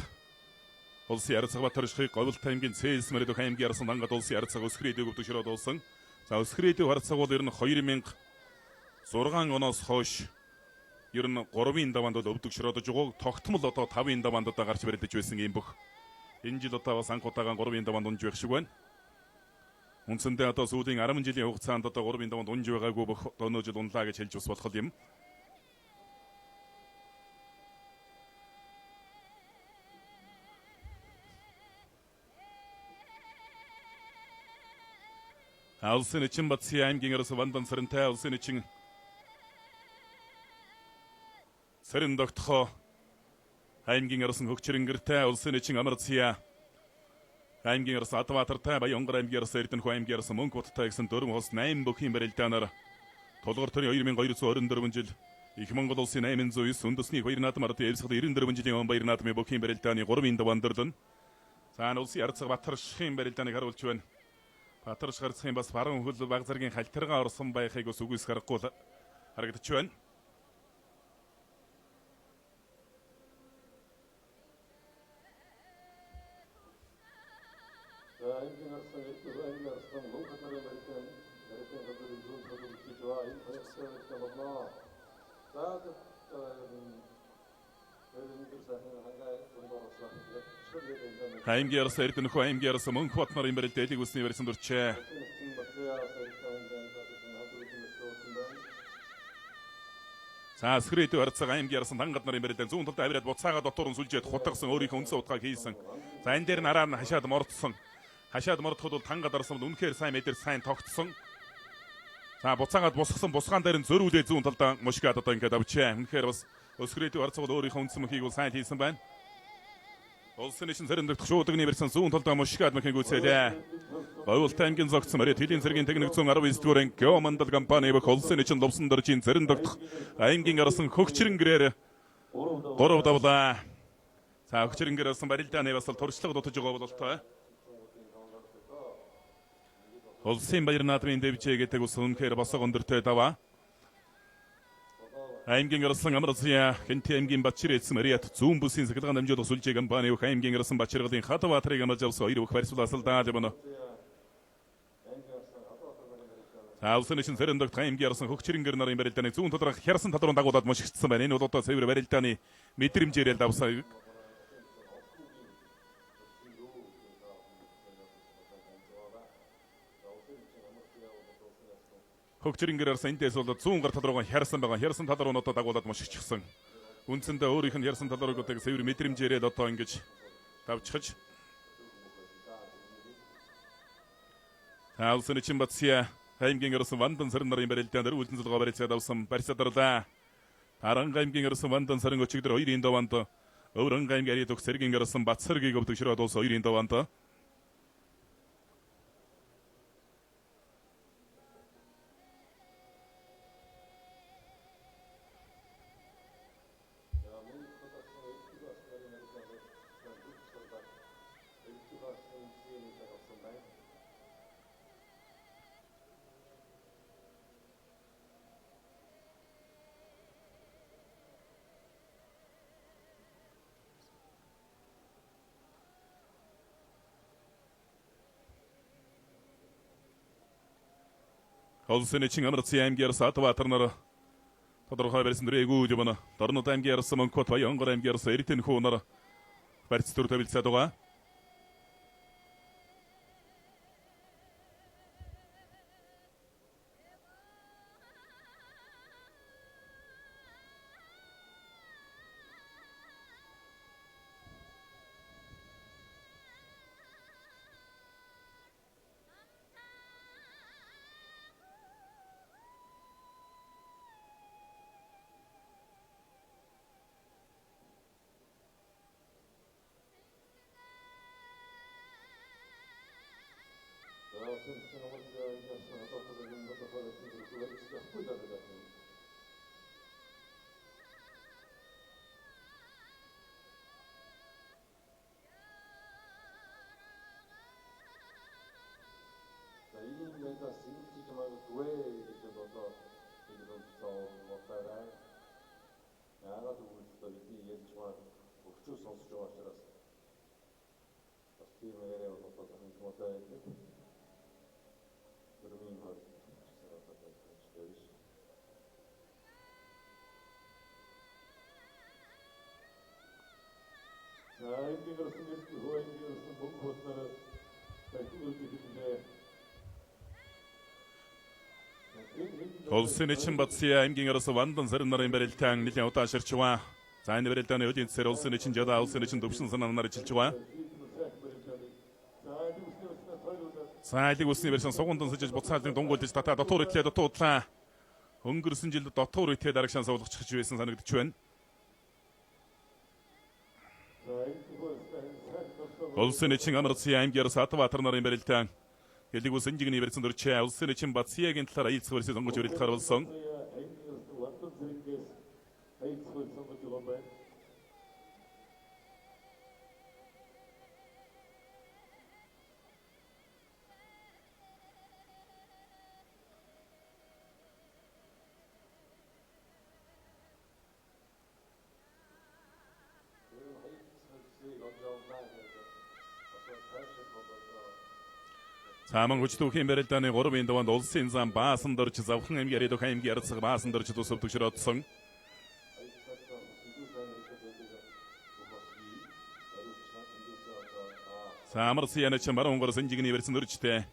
улсын Ярцаг Батаршхыг Говьлт аймгийн Цээс мөрөдөх аймгийн Арсан Дангад улсын Ярцаг Өсгөрийн дүүг өвдөг шороодлсон. За Өсгөрийн дүү Харцаг бол ер нь 2006 оноос хойш ер нь 3-ын даваанд бол өвдөг шородож байгаа. Тогтмол одоо 5-ын даваанд одоо гарч барилдаж байсан юм бүх. Энэ жил одоо бас анх удаага 3-ын даваанд унж байх шиг байна. Үндсэндээ одоо сүүлийн 10 жилийн хугацаанд одоо 3-ын даваанд унж байгаагүй бүх өнөө жил унлаа гэж хэлж бас болох юм. Улсын Ичин Батсын аймгийн орос Вандан сэрэнтэй улсын Ичин сэрэн тогтхоо аймгийн орос хөгчрөнгөртэй улсын Ичин Амарция аймгийн орос Адбаатартай Баянгар аймгийн орос Эрдэнэхүү аймгийн орос Мөнх Баттай гэсэн 4 хос 8 бүхийн барилдаанаар Тулгар төрийн 2224 жил Их Монгол улсын 809 үндэсний хоёр наадам ардын эвсгэл 94 жилийн он баяр наадмын бүхийн барилдааны 3-ын даваан дөрлөн. За улсын Ярцаг Батаршхийн барилдааныг харуулж байна. Батарш гарцхийн бас баруун хөл баг зэргийн халтаргаа орсон байхыг бас үгүйс гарахгүй харагдаж байна. За аймгийн арслан Эрдэнэхүү аймгийн арслан Мөнх Батнарын барилдаан барилдаан газрын зүүн талд үлдээж байгаа. Энэ хоёр барилдаан болно. За Аймгийн арс Эрдэнэхүү аймгийн арс Мөнх Батнарын барилдаан элэг үсний барьсан дүрчээ. За Өсгөрийн дүү харцаг аймгийн арсан тангад нарын барилдаан зүүн талд авираад буцаагаа дотор нь сүлжээд хутгасан өөрийнхөө үндсэн утгааг хийсэн. За энэ дээр нараа нь хашаад мордсон. Хашаад мордоход бол тангад арсан бол үнэхээр сайн мэдэр сайн тогтсон. За буцаагаад бусгасан бусгаан дээр нь зөрүүлээ зүүн талдаа мушгаад одоо ингээд авчээ. Үнэхээр бас Өсгөрийн дүү харцаг бол өөрийнхөө үндсэн мөхийг бол сайн хийсэн байна. Улсын чин сэрэн дэгдэх шуудагны барьсан зүүн талдаа мушгаад мөхийг үсээлээ. Говьлт аймгийн зогтсон мөрөө тэлийн цэргийн техник 119 дугаар Геомандал компани бөх улсын чин лувсан дөржийн зэрэн догдох аймгийн арсан хөгчрөнгөрээр 3 давлаа. За өгчрөнгөр болсон барилдааны бас туршлага дутаж байгаа бололтой. Улсын баяр наадмын дэвжээ гэдэг ус үнэхээр босго өндөртэй даваа. Аймгийн гарсан Амарця Хэнти аймгийн Батчир эцэм Ариат зүүн бүсийн сахилгаан дамжуулах сүлжээ компани өх аймгийн гарсан Бачиргалын Хатбаатарыг амлаж авсан хоёр өх барьцвал асалдаа явна. За улсын нэшин Сэрэндогт аймгийн гарсан Хөгчрэнгэр нарын барилдааны зүүн талаарх хярсан тал руу дагуулад мушигдсан байна. Энэ бол одоо цэвэр барилдааны мэдрэмжээр л давсан. Хөгчрэнгэр арсан эндээс бол зүүн гар тал руугаа хярсан байгаа. Хярсан тал руу одоо дагуулад мушигчихсан. Үндсэндээ өөрийнх нь хярсан тал руу гэдэг цэвэр мэдрэмжээрээ л одоо ингэж давчихж. За улсын нэчин Батсия аймгийн гарсан Вандан саран нарын барилдаан дээр үлдэн зулгаа барилцаад авсан барьцаадарлаа. Таранга аймгийн гарсан Вандан саран өчигдөр 2-ын даваанд Өврөнг аймгийн Ари төгс цэргийн гарсан Батсаргийг өвдөг ширээ дуулсан 2-ын даваанд. Улсын чин Амарцын аймгийн арсан Атбаатар нар тодорхой барьсан дөрөв явна. Дорнод аймгийн арсан Мөнхөт Баянгор аймгийн арсан Эрдэнэ хүү нар барьц төр тавилцаад байгаа. Улсын чин Батсия аймгийн арсан Вандан саран нарын барилдаан нэлээд удааширч байгаа. За энэ барилдааны үеийн цэсээр улсын чин жадаа улсын чин төвшин санаа нар жилж байгаа. За айлыг усны барьсан сугундан сажиж буцаалын дунгуйлж татаа дотуур итлээ дотуудлаа. Өнгөрсөн жил дотуур итлээ дарагшаан суулгачих байсан санагдчих байна. Улсын чин Амарцын аймгийн арсан Атбаатар нарын барилдаан Хэлэг ус энжигний барьсан дөрчээ улсын чин Батсиягийн талаар аялцах барьсыг сонгож барилдахаар болсон. Заман хүчдүүхийн барилдааны 3-ын даваанд улсын зам баасан дөрж завхан аймгийн Аридох аймгийн ярцаг баасан дөрж тус өвдөгшөр одсон. Самар сиянач баруун гор сэнжигний барьсан дөржтэй.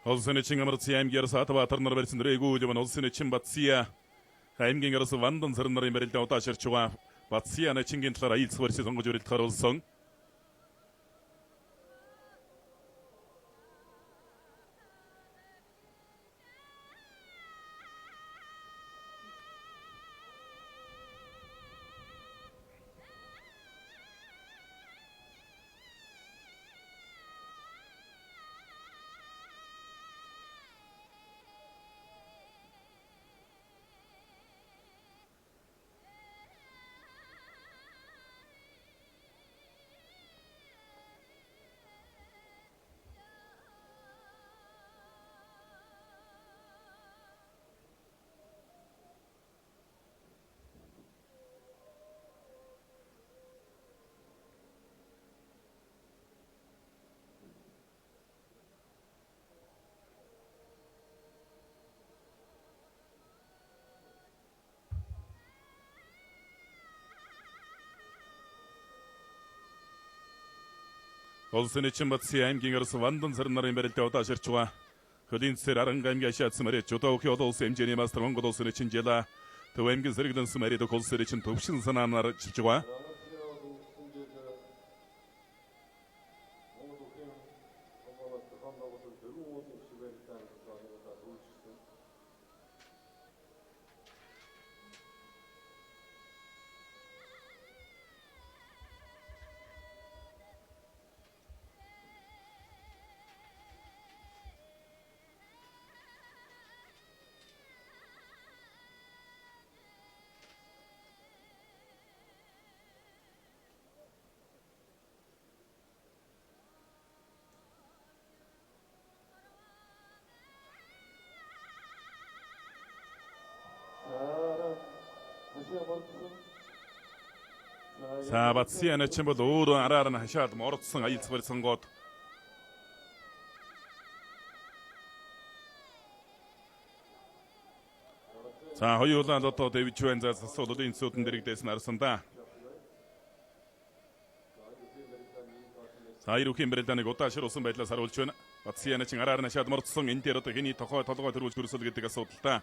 Улсын нэчин Амарцын аймгийн арс Атбаатар нар барьсан дөрөөгүй явна. Улсын нэчин Батсия аймгийн арс Вандан цэрэн нарын барилдаа удааширч байгаа. Батсия начингийн талаар аялцах барьсыг сонгож барилдахаар болсон. Улсын нэчин Батсын аймгийн арс Вандан цэрэн нарын барилдаа удааширч байгаа. Хөлийн цэсээр Аранга аймгийн ашаадсан морь Жудаа өхийн олон улсын хэмжээний мастер Монгол улсын нэчин Жила Төв аймгийн сэргэлэнсэн морь дөх улсын нэчин төвшин санаанаар чилж байгаа. За Батсын начин бол өөрөө араар нь хашаад мордсон аялцах барьсангууд. За хоёулаа л одоо дэвж байна. За засвал энэ цүүдэн дэрэгдээс нь арсан да. За эрүүхийн барилдааныг удаашруулсан усан байдлаас харуулж байна. Батсын начин араар нь хашаад мордсон. Энэ дээр одоо хэний тохой толгой төрүүлж хөрсөл гэдэг асуудал та.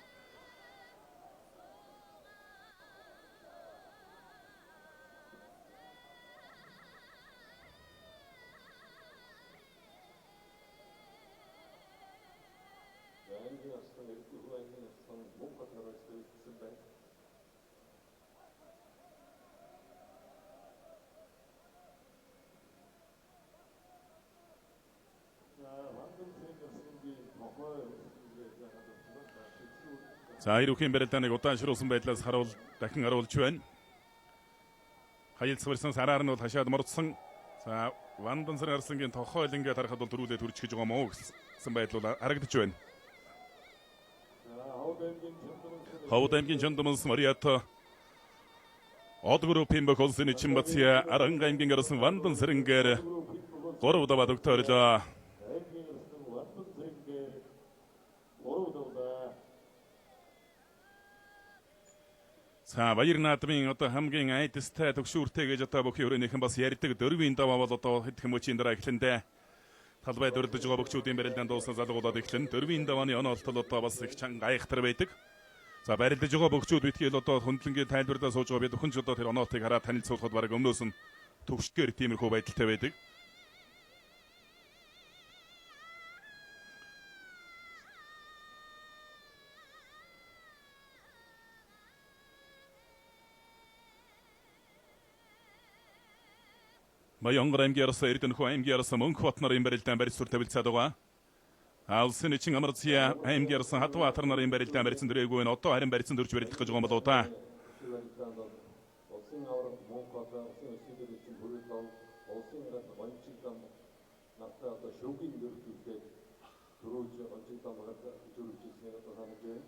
За эрүүхийн барилдааныг удаашруулсан байдлаас харуул дахин харуулж байна. Хаялцах барьсан сараар нь бол хашаад мордсон. За Вандан сар арсангийн тохойл ингээд харахад бол төрүүлээ төрчих гэж байгаа мó гэсэн байдал бол харагдаж байна. Ховд аймгийн Чондомс Мариата Од группийн бөх улсын нэчин Батсия Аранга аймгийн гарсан Вандан сэрэнгээр 3 даваа дөгтөрлөө. За Баяр наадмын одоо хамгийн айдастай төгшүүртэй гэж одоо бүхий өрөөнийхэн бас ярьдаг дөрвийн даваа бол одоо хэд хүмүүчийн дараа эхлэндээ. Талбай дөрөлдөж байгаа бөгчүүдийн барилдаанд дуусан залгуулаад эхлэн дөрвийн давааны оноолтол одоо бас их чанга гайхтар байдаг. За барилдаж байгаа бөгчүүд битгийл одоо хөндлөнгийн тайлбарлаа сууж байгаа бид бүхэн ч одоо тэр оноолтыг хараад танилцуулахад бараг өмнөөс нь төгшгээр тиймэрхүү байдалтай байдаг. Баянгар аймгийн арса Эрдэнэхүү аймгийн арса Мөнхбат нарын барилдаан барьц сүр тавилцаад байгаа. Улсын нэчин Амарцыя аймгийн арсан Хатбаатар нарын барилдаан барьцсан дөрөөгүй нь одоо харин барьцсан дөрж барилдах гэж байгаа юм болоо да. Улсын аварга Мөнхбат, улсын өсвөр нэчин Бүрэлдон, улсын иргэд Гончигдам нартай одоо шөвгийн дөрвөлтэй төрүүлж Гончигдам багт төрүүлж ирснийг одоо санаж байна.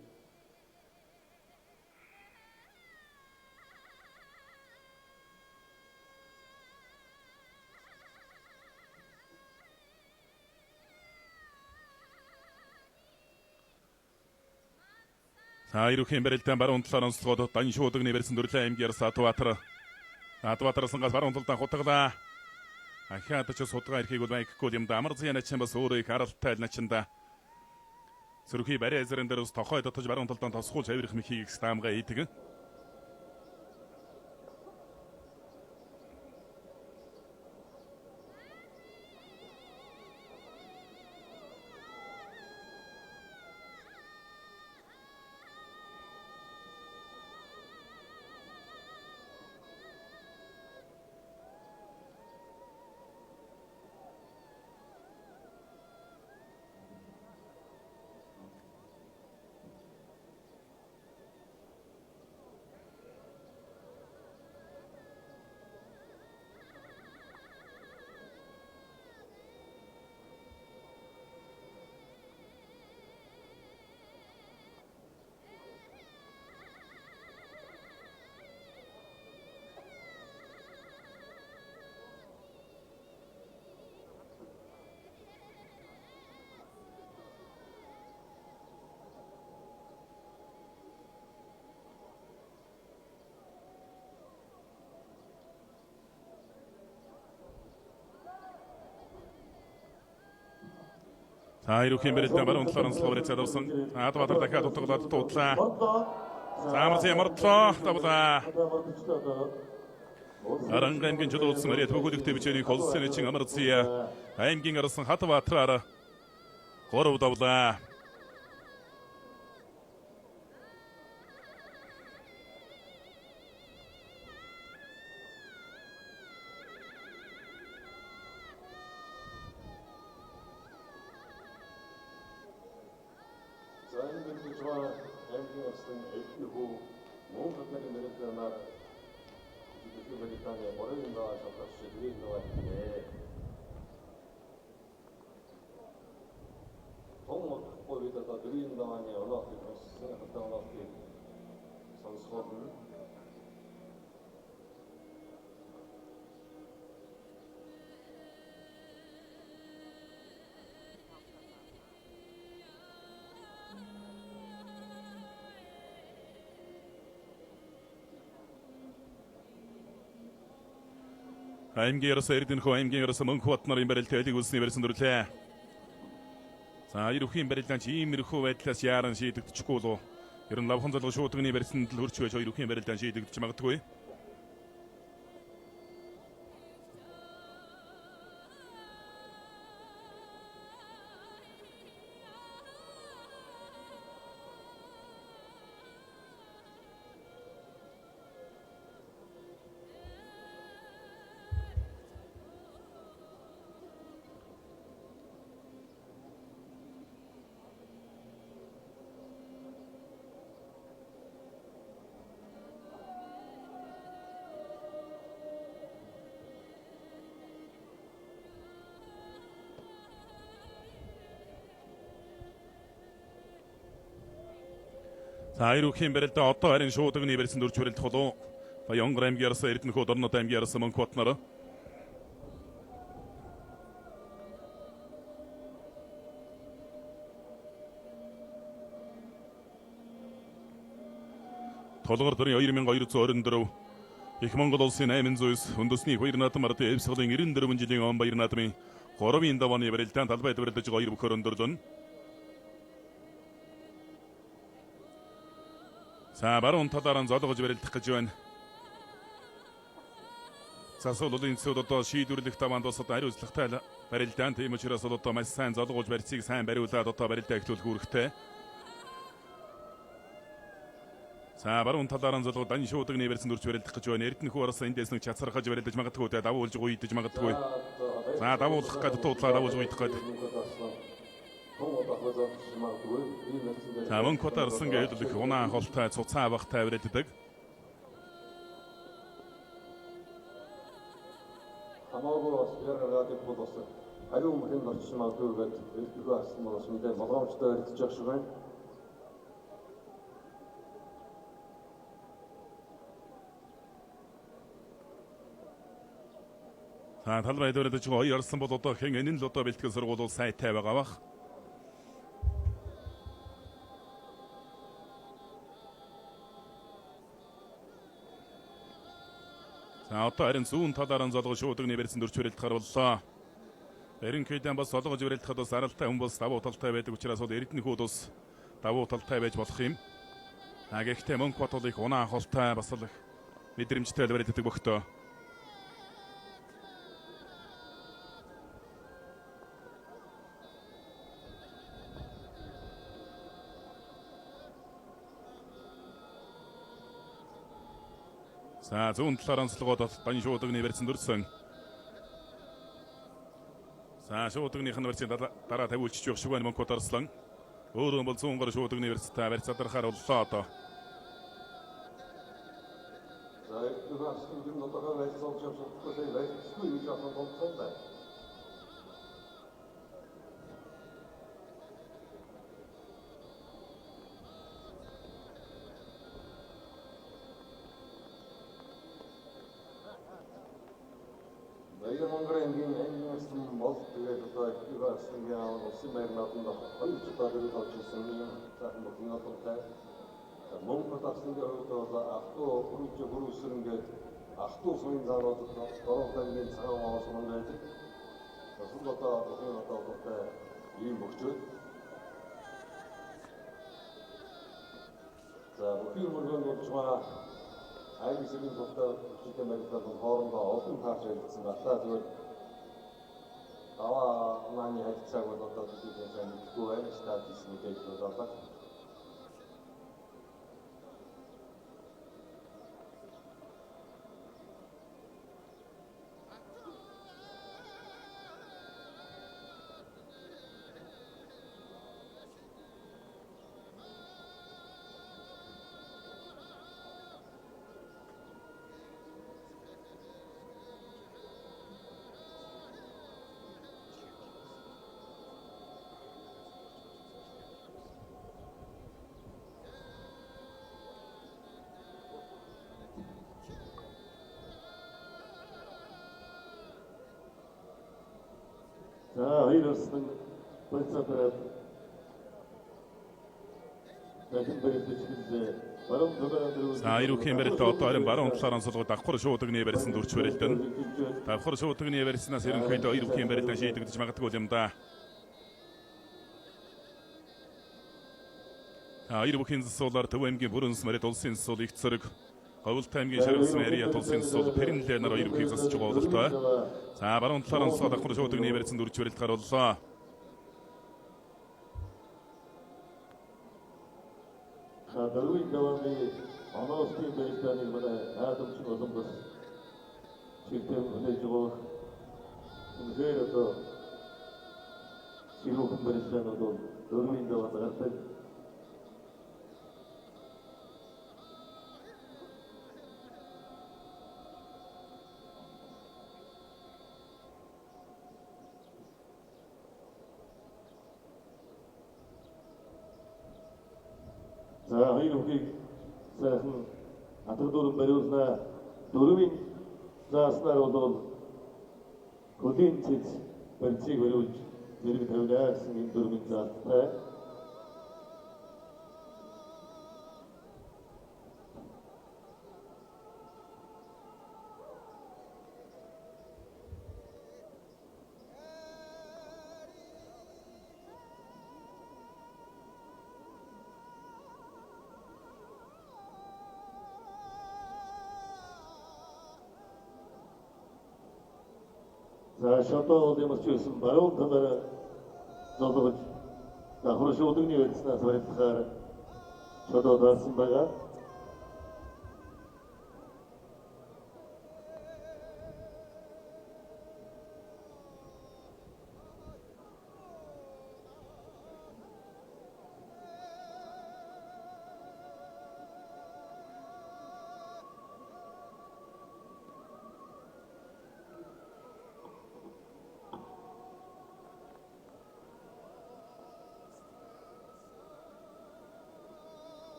За эрүүхийн барилдаан баруун талаар онцлогод Даншуудагны барьсан Дүрлээ аймгийн арс Атбаатар. Атбаатар сангаас баруун талдаа хутгалаа. Ахиад ч судгаа ирэхийг бол майкгүй юм да. Амарзын начин бас өөрөө их аралтай начинда. Сөрхий барай эзэрэн дээр ус тохой дотож баруун талдаа тосгуулж авирах мэхийг стамга ийдэг. За эрүүхийн барилдаан баруун талаар онцлог барилцаа давсан. Адбаатар дахиад утгалаад дуудлаа. За Амарсын мордлоо давлаа. Аранга аймгийн чөлөөлсөн мөрийн төгөлөгтэй бичээний холсон чин Амарция аймгийн арсан Хатбаатараар 3 давлаа. За энэ бэлдэж байгаа аймгийн арслан Эрдэнэхүү мөн гаднарын барилдаанаар дэлхийн барилдааны 3-ын даваа шалгарч 4-ийн даваа хийлээ. Том удахгүй бид одоо 4-ийн давааны оноохыг маш сонирхолтой оноохыг сонсох болно. Аймгийн ерөөсөө Эрдэнэхүү аймгийн ерөөсөө Мөнхбат нарын барилт айлыг үлсний барьсан дүрлээ. За эрүүхийн барилдаан ч иймэрхүү байдлаас яаран шийдэгдэчихгүй лүү. Ер нь лавхан золгоо шуудганы барьсанд л хөрч байж эрүүхийн барилдаан шийдэгдэж магадгүй. За эрүүхийн барилдаа одоо харин шуудагны барьсан дөрж барилдах болов. Баянгар аймгийн арсан Эрдэнэхүү Дорнод аймгийн арсан Мөнхбат нар. Толгор дөрийн 2224 Их Монгол улсын 809 үндэсний хоёр наадам ардын Эвсгалын 94 жилийн он баяр наадмын 3-ын давааны барилдаан талбайд барилдаж хоёр бөхөр өндөрлөн. За баруун талаараа золгож барилдах гэж байна. Засвал улын цэвд одоо шийдвэрлэх даваанд бас одоо хариуцлагатай барилдаан. Тийм учраас одоо маш сайн золгож барьцыг сайн бариулаад одоо барилдаа эхлүүлэх үүрэгтэй. За баруун талаараа золгож дан шуудагны барьсан дүрч барилдах гэж байна. Эрдэнэхүү араас эндээс нэг чацархаж барилдаж магадгүй, давуулж гуйдаж магадгүй. За давуулах гээд дуудлаа давуулж гуйдах гээд. За Мөнхбат арсан гэвэл их унаа холтой цуцаа авахтай барилддаг. Хамаагүй бас яар гаргаад бол бас хариу мөрөнд орчих магадгүй гээд Эрдэнэхүү арсан бол бас мэдээ болгоомжтой барилдаж явах шиг байна. За талбай барилдаж байгаа хоёр арсан бол одоо хэн энэ л одоо бэлтгэл сургуулиуд сайтай байгаа бах. За одоо харин зүүн талаараа золгоо шуудагны барьсан дөрч барилдахаар боллоо. Ерөнхийдөө бас солгож барилдахад бас аралтай хүн бас давуу талтай байдаг учраас бол Эрдэнэхүүд бас давуу талтай байж болох юм. А гэхдээ Мөнхбат бол их унаа ахалтай бас л их мэдрэмжтэй барилддаг бөхтөө. За зүүн талаар онцлогоод дан шуудагны барьсан дүрсэн. За шуудагных нь барьсан дараа тавиулчих явах шиг байна Мөнхбат Арслан. Өөрөө бол зүүн гар шуудагны барьцтай барьц задрахаар боллоо одоо. За Эрдэнэ Арслан ер нь одоохоор барьц олж явж чадахгүй сая барьцгүй гэж бодсон болцсон байна. Баяр аймгийн аймгийн арслан бол тэгээд одоо Эрдэнэ Арслангийн аав улсын баяр наадамд хоёр удаа дөрөв олж ирсэн ийм сайхан бүхэн алдартай. Мөнхбат Арслангийн хувьд бол ах トゥ бүрүүж бүрүүсрэн гээд ах トゥ суян заануудад 3 аймгийн цагаан овоо суман байдаг. Бас л одоо бүхэн одоо алдартай ийм бөгчөөд. За бүхэн мөргөн болжмаа аймаг хэсгийн тултай хүчтэй барилдаад хоорондоо олон таарч ярилцсан байна. Зүгээр даваа унааны харилцааг бол одоо төдий сайн мэдэхгүй байна. Штат хийсэн мэдээлэл болоо. За хоёр арслан барьцаатай дахин барилдаж эхэллээ. Баруун талаар дөрөв. За эрүүхийн барилдаа одоо харин баруун талаар онцлогоо давхар шуудагны барьсан дүрч барилдан. Давхар шуудагны барьснаас ерөнхийдөө эрүүхийн барилдаа шийдэгдэж магадгүй юм да. За эрүүхийн засуулаар Төв аймгийн Бүрэн Смарид улсын засуул их цэрэг Говьлт аймгийн Шаргалсан Арият улсын засуул Пэрэнлээ нар эрүүхийг засаж байгаа бололтой. За баруун талаар онцлогоо давхар шуудагны барьсан дүрч барилдахаар боллоо. За дөрвийн давааны оноосны барилдааныг манай наадамчин болон бас чигтэн хүлээж байгаа. Үнэхээр одоо сэрүүхэн барилдаанууд бол дөрвийн даваанд гардаг. За хоёр бүхийг сайхан атга дөрөв бариулнаа. Дөрвийн зааснаар бол хөлийн цэц барьцыг бариулж зэрэг тавина гэсэн энэ дөрвийн заалттай. За шодоо бол ямар ч байсан баруун талаараа золгож давхар шуудагны барьснаас барилдахаар шодоо даасан байгаа.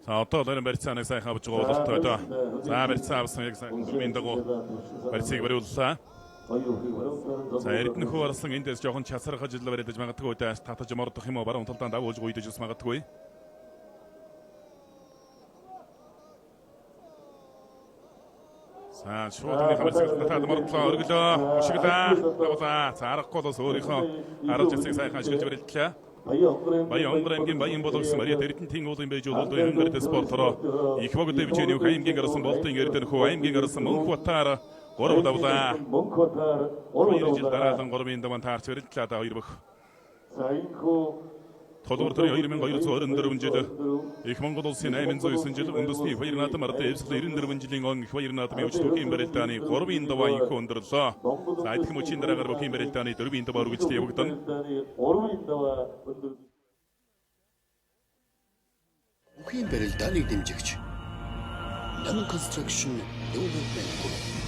За одоо л энэ барьцааныг сайхан авч байгаа бололтой доо. За барьцаа авсан яг сайхан дөрвийн дагуу барьцыг бариуллаа. За Эрдэнэхүү Арслан эндээс жоохон часрах ажил барьж магадгүй даа татаж мордох юм уу баруун талдаа дагуулж гуйдаж ус магадгүй. За шууд хүний хамарцаг татаад мордлоо өргөлөө ушиглаа дагуулаа. За аргагүй бол өөрийнхөө арга зэцгийг сайхан ашиглаж барилдлаа. Баян Онгор аймгийн Баян болгосон Мариат Эрдэнтийн уулын байж бол Хөнгөрд спортороо их богд хэмжээний аймгийн гарсан болтын Эрдэнэхүү аймгийн гарсан Мөнхбатар 3 давлаа. Мөнхбатар 3 2 жил дараалан 3-ын даван таарч барилдлаа да хоёр бөх. За энэхүү Толгуур төрийн 2224 жил Их Монгол улсын 809 жил үндэсний Баяр наадам ардын эвсгэл 94 жилийн он Их Баяр наадмын өч түүхийн барилдааны 3-ын даваа инхүү өндөрлөө. За эдгээр мөчийн дараагаар бүхийн барилдааны 4-ийн даваа үргэлжлэн явагдана. 3-ын даваа өндөрлөө. Бүхийн барилдааныг дэмжигч Нам Construction Development Group.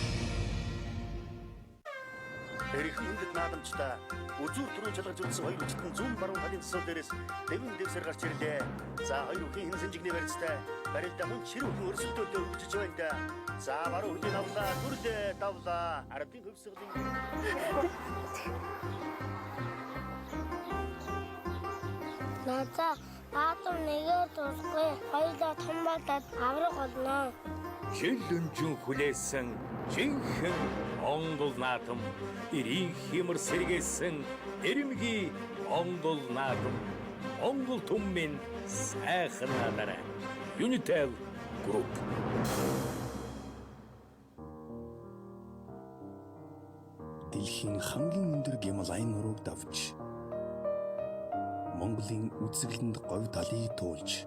Эрх хүндэт наадамчдаа үзүүр түрүү чалгаж үлдсэн хоёр хүчтэн зүүн баруун талын төсөв дээрээс дэвэн дэвсэр гарч ирлээ. За хоёр бүхийн хинсэнжигний барьцтай барилдаа мөн ширүүхэн өрсөлдөөлтөй үргэлжиж байна да. За баруун хөлийн авлаа, дүрлээ, давлаа. Ардын хөвсгөлийн Надаа наадам нэгээр дуусахгүй хоёулаа том болоод авраг болно. Жил өнжин хүлээсэн жинхэнэ Монгол наадам, эрийн химэр сэргээсэн эрэмгий Монгол наадам, Монгол түмэн сайхан наадаарай. Unitel Group. Дэлхийн хамгийн өндөр Гималайн нурууг давж Монголын үзэсгэлэнд говь талыг туулж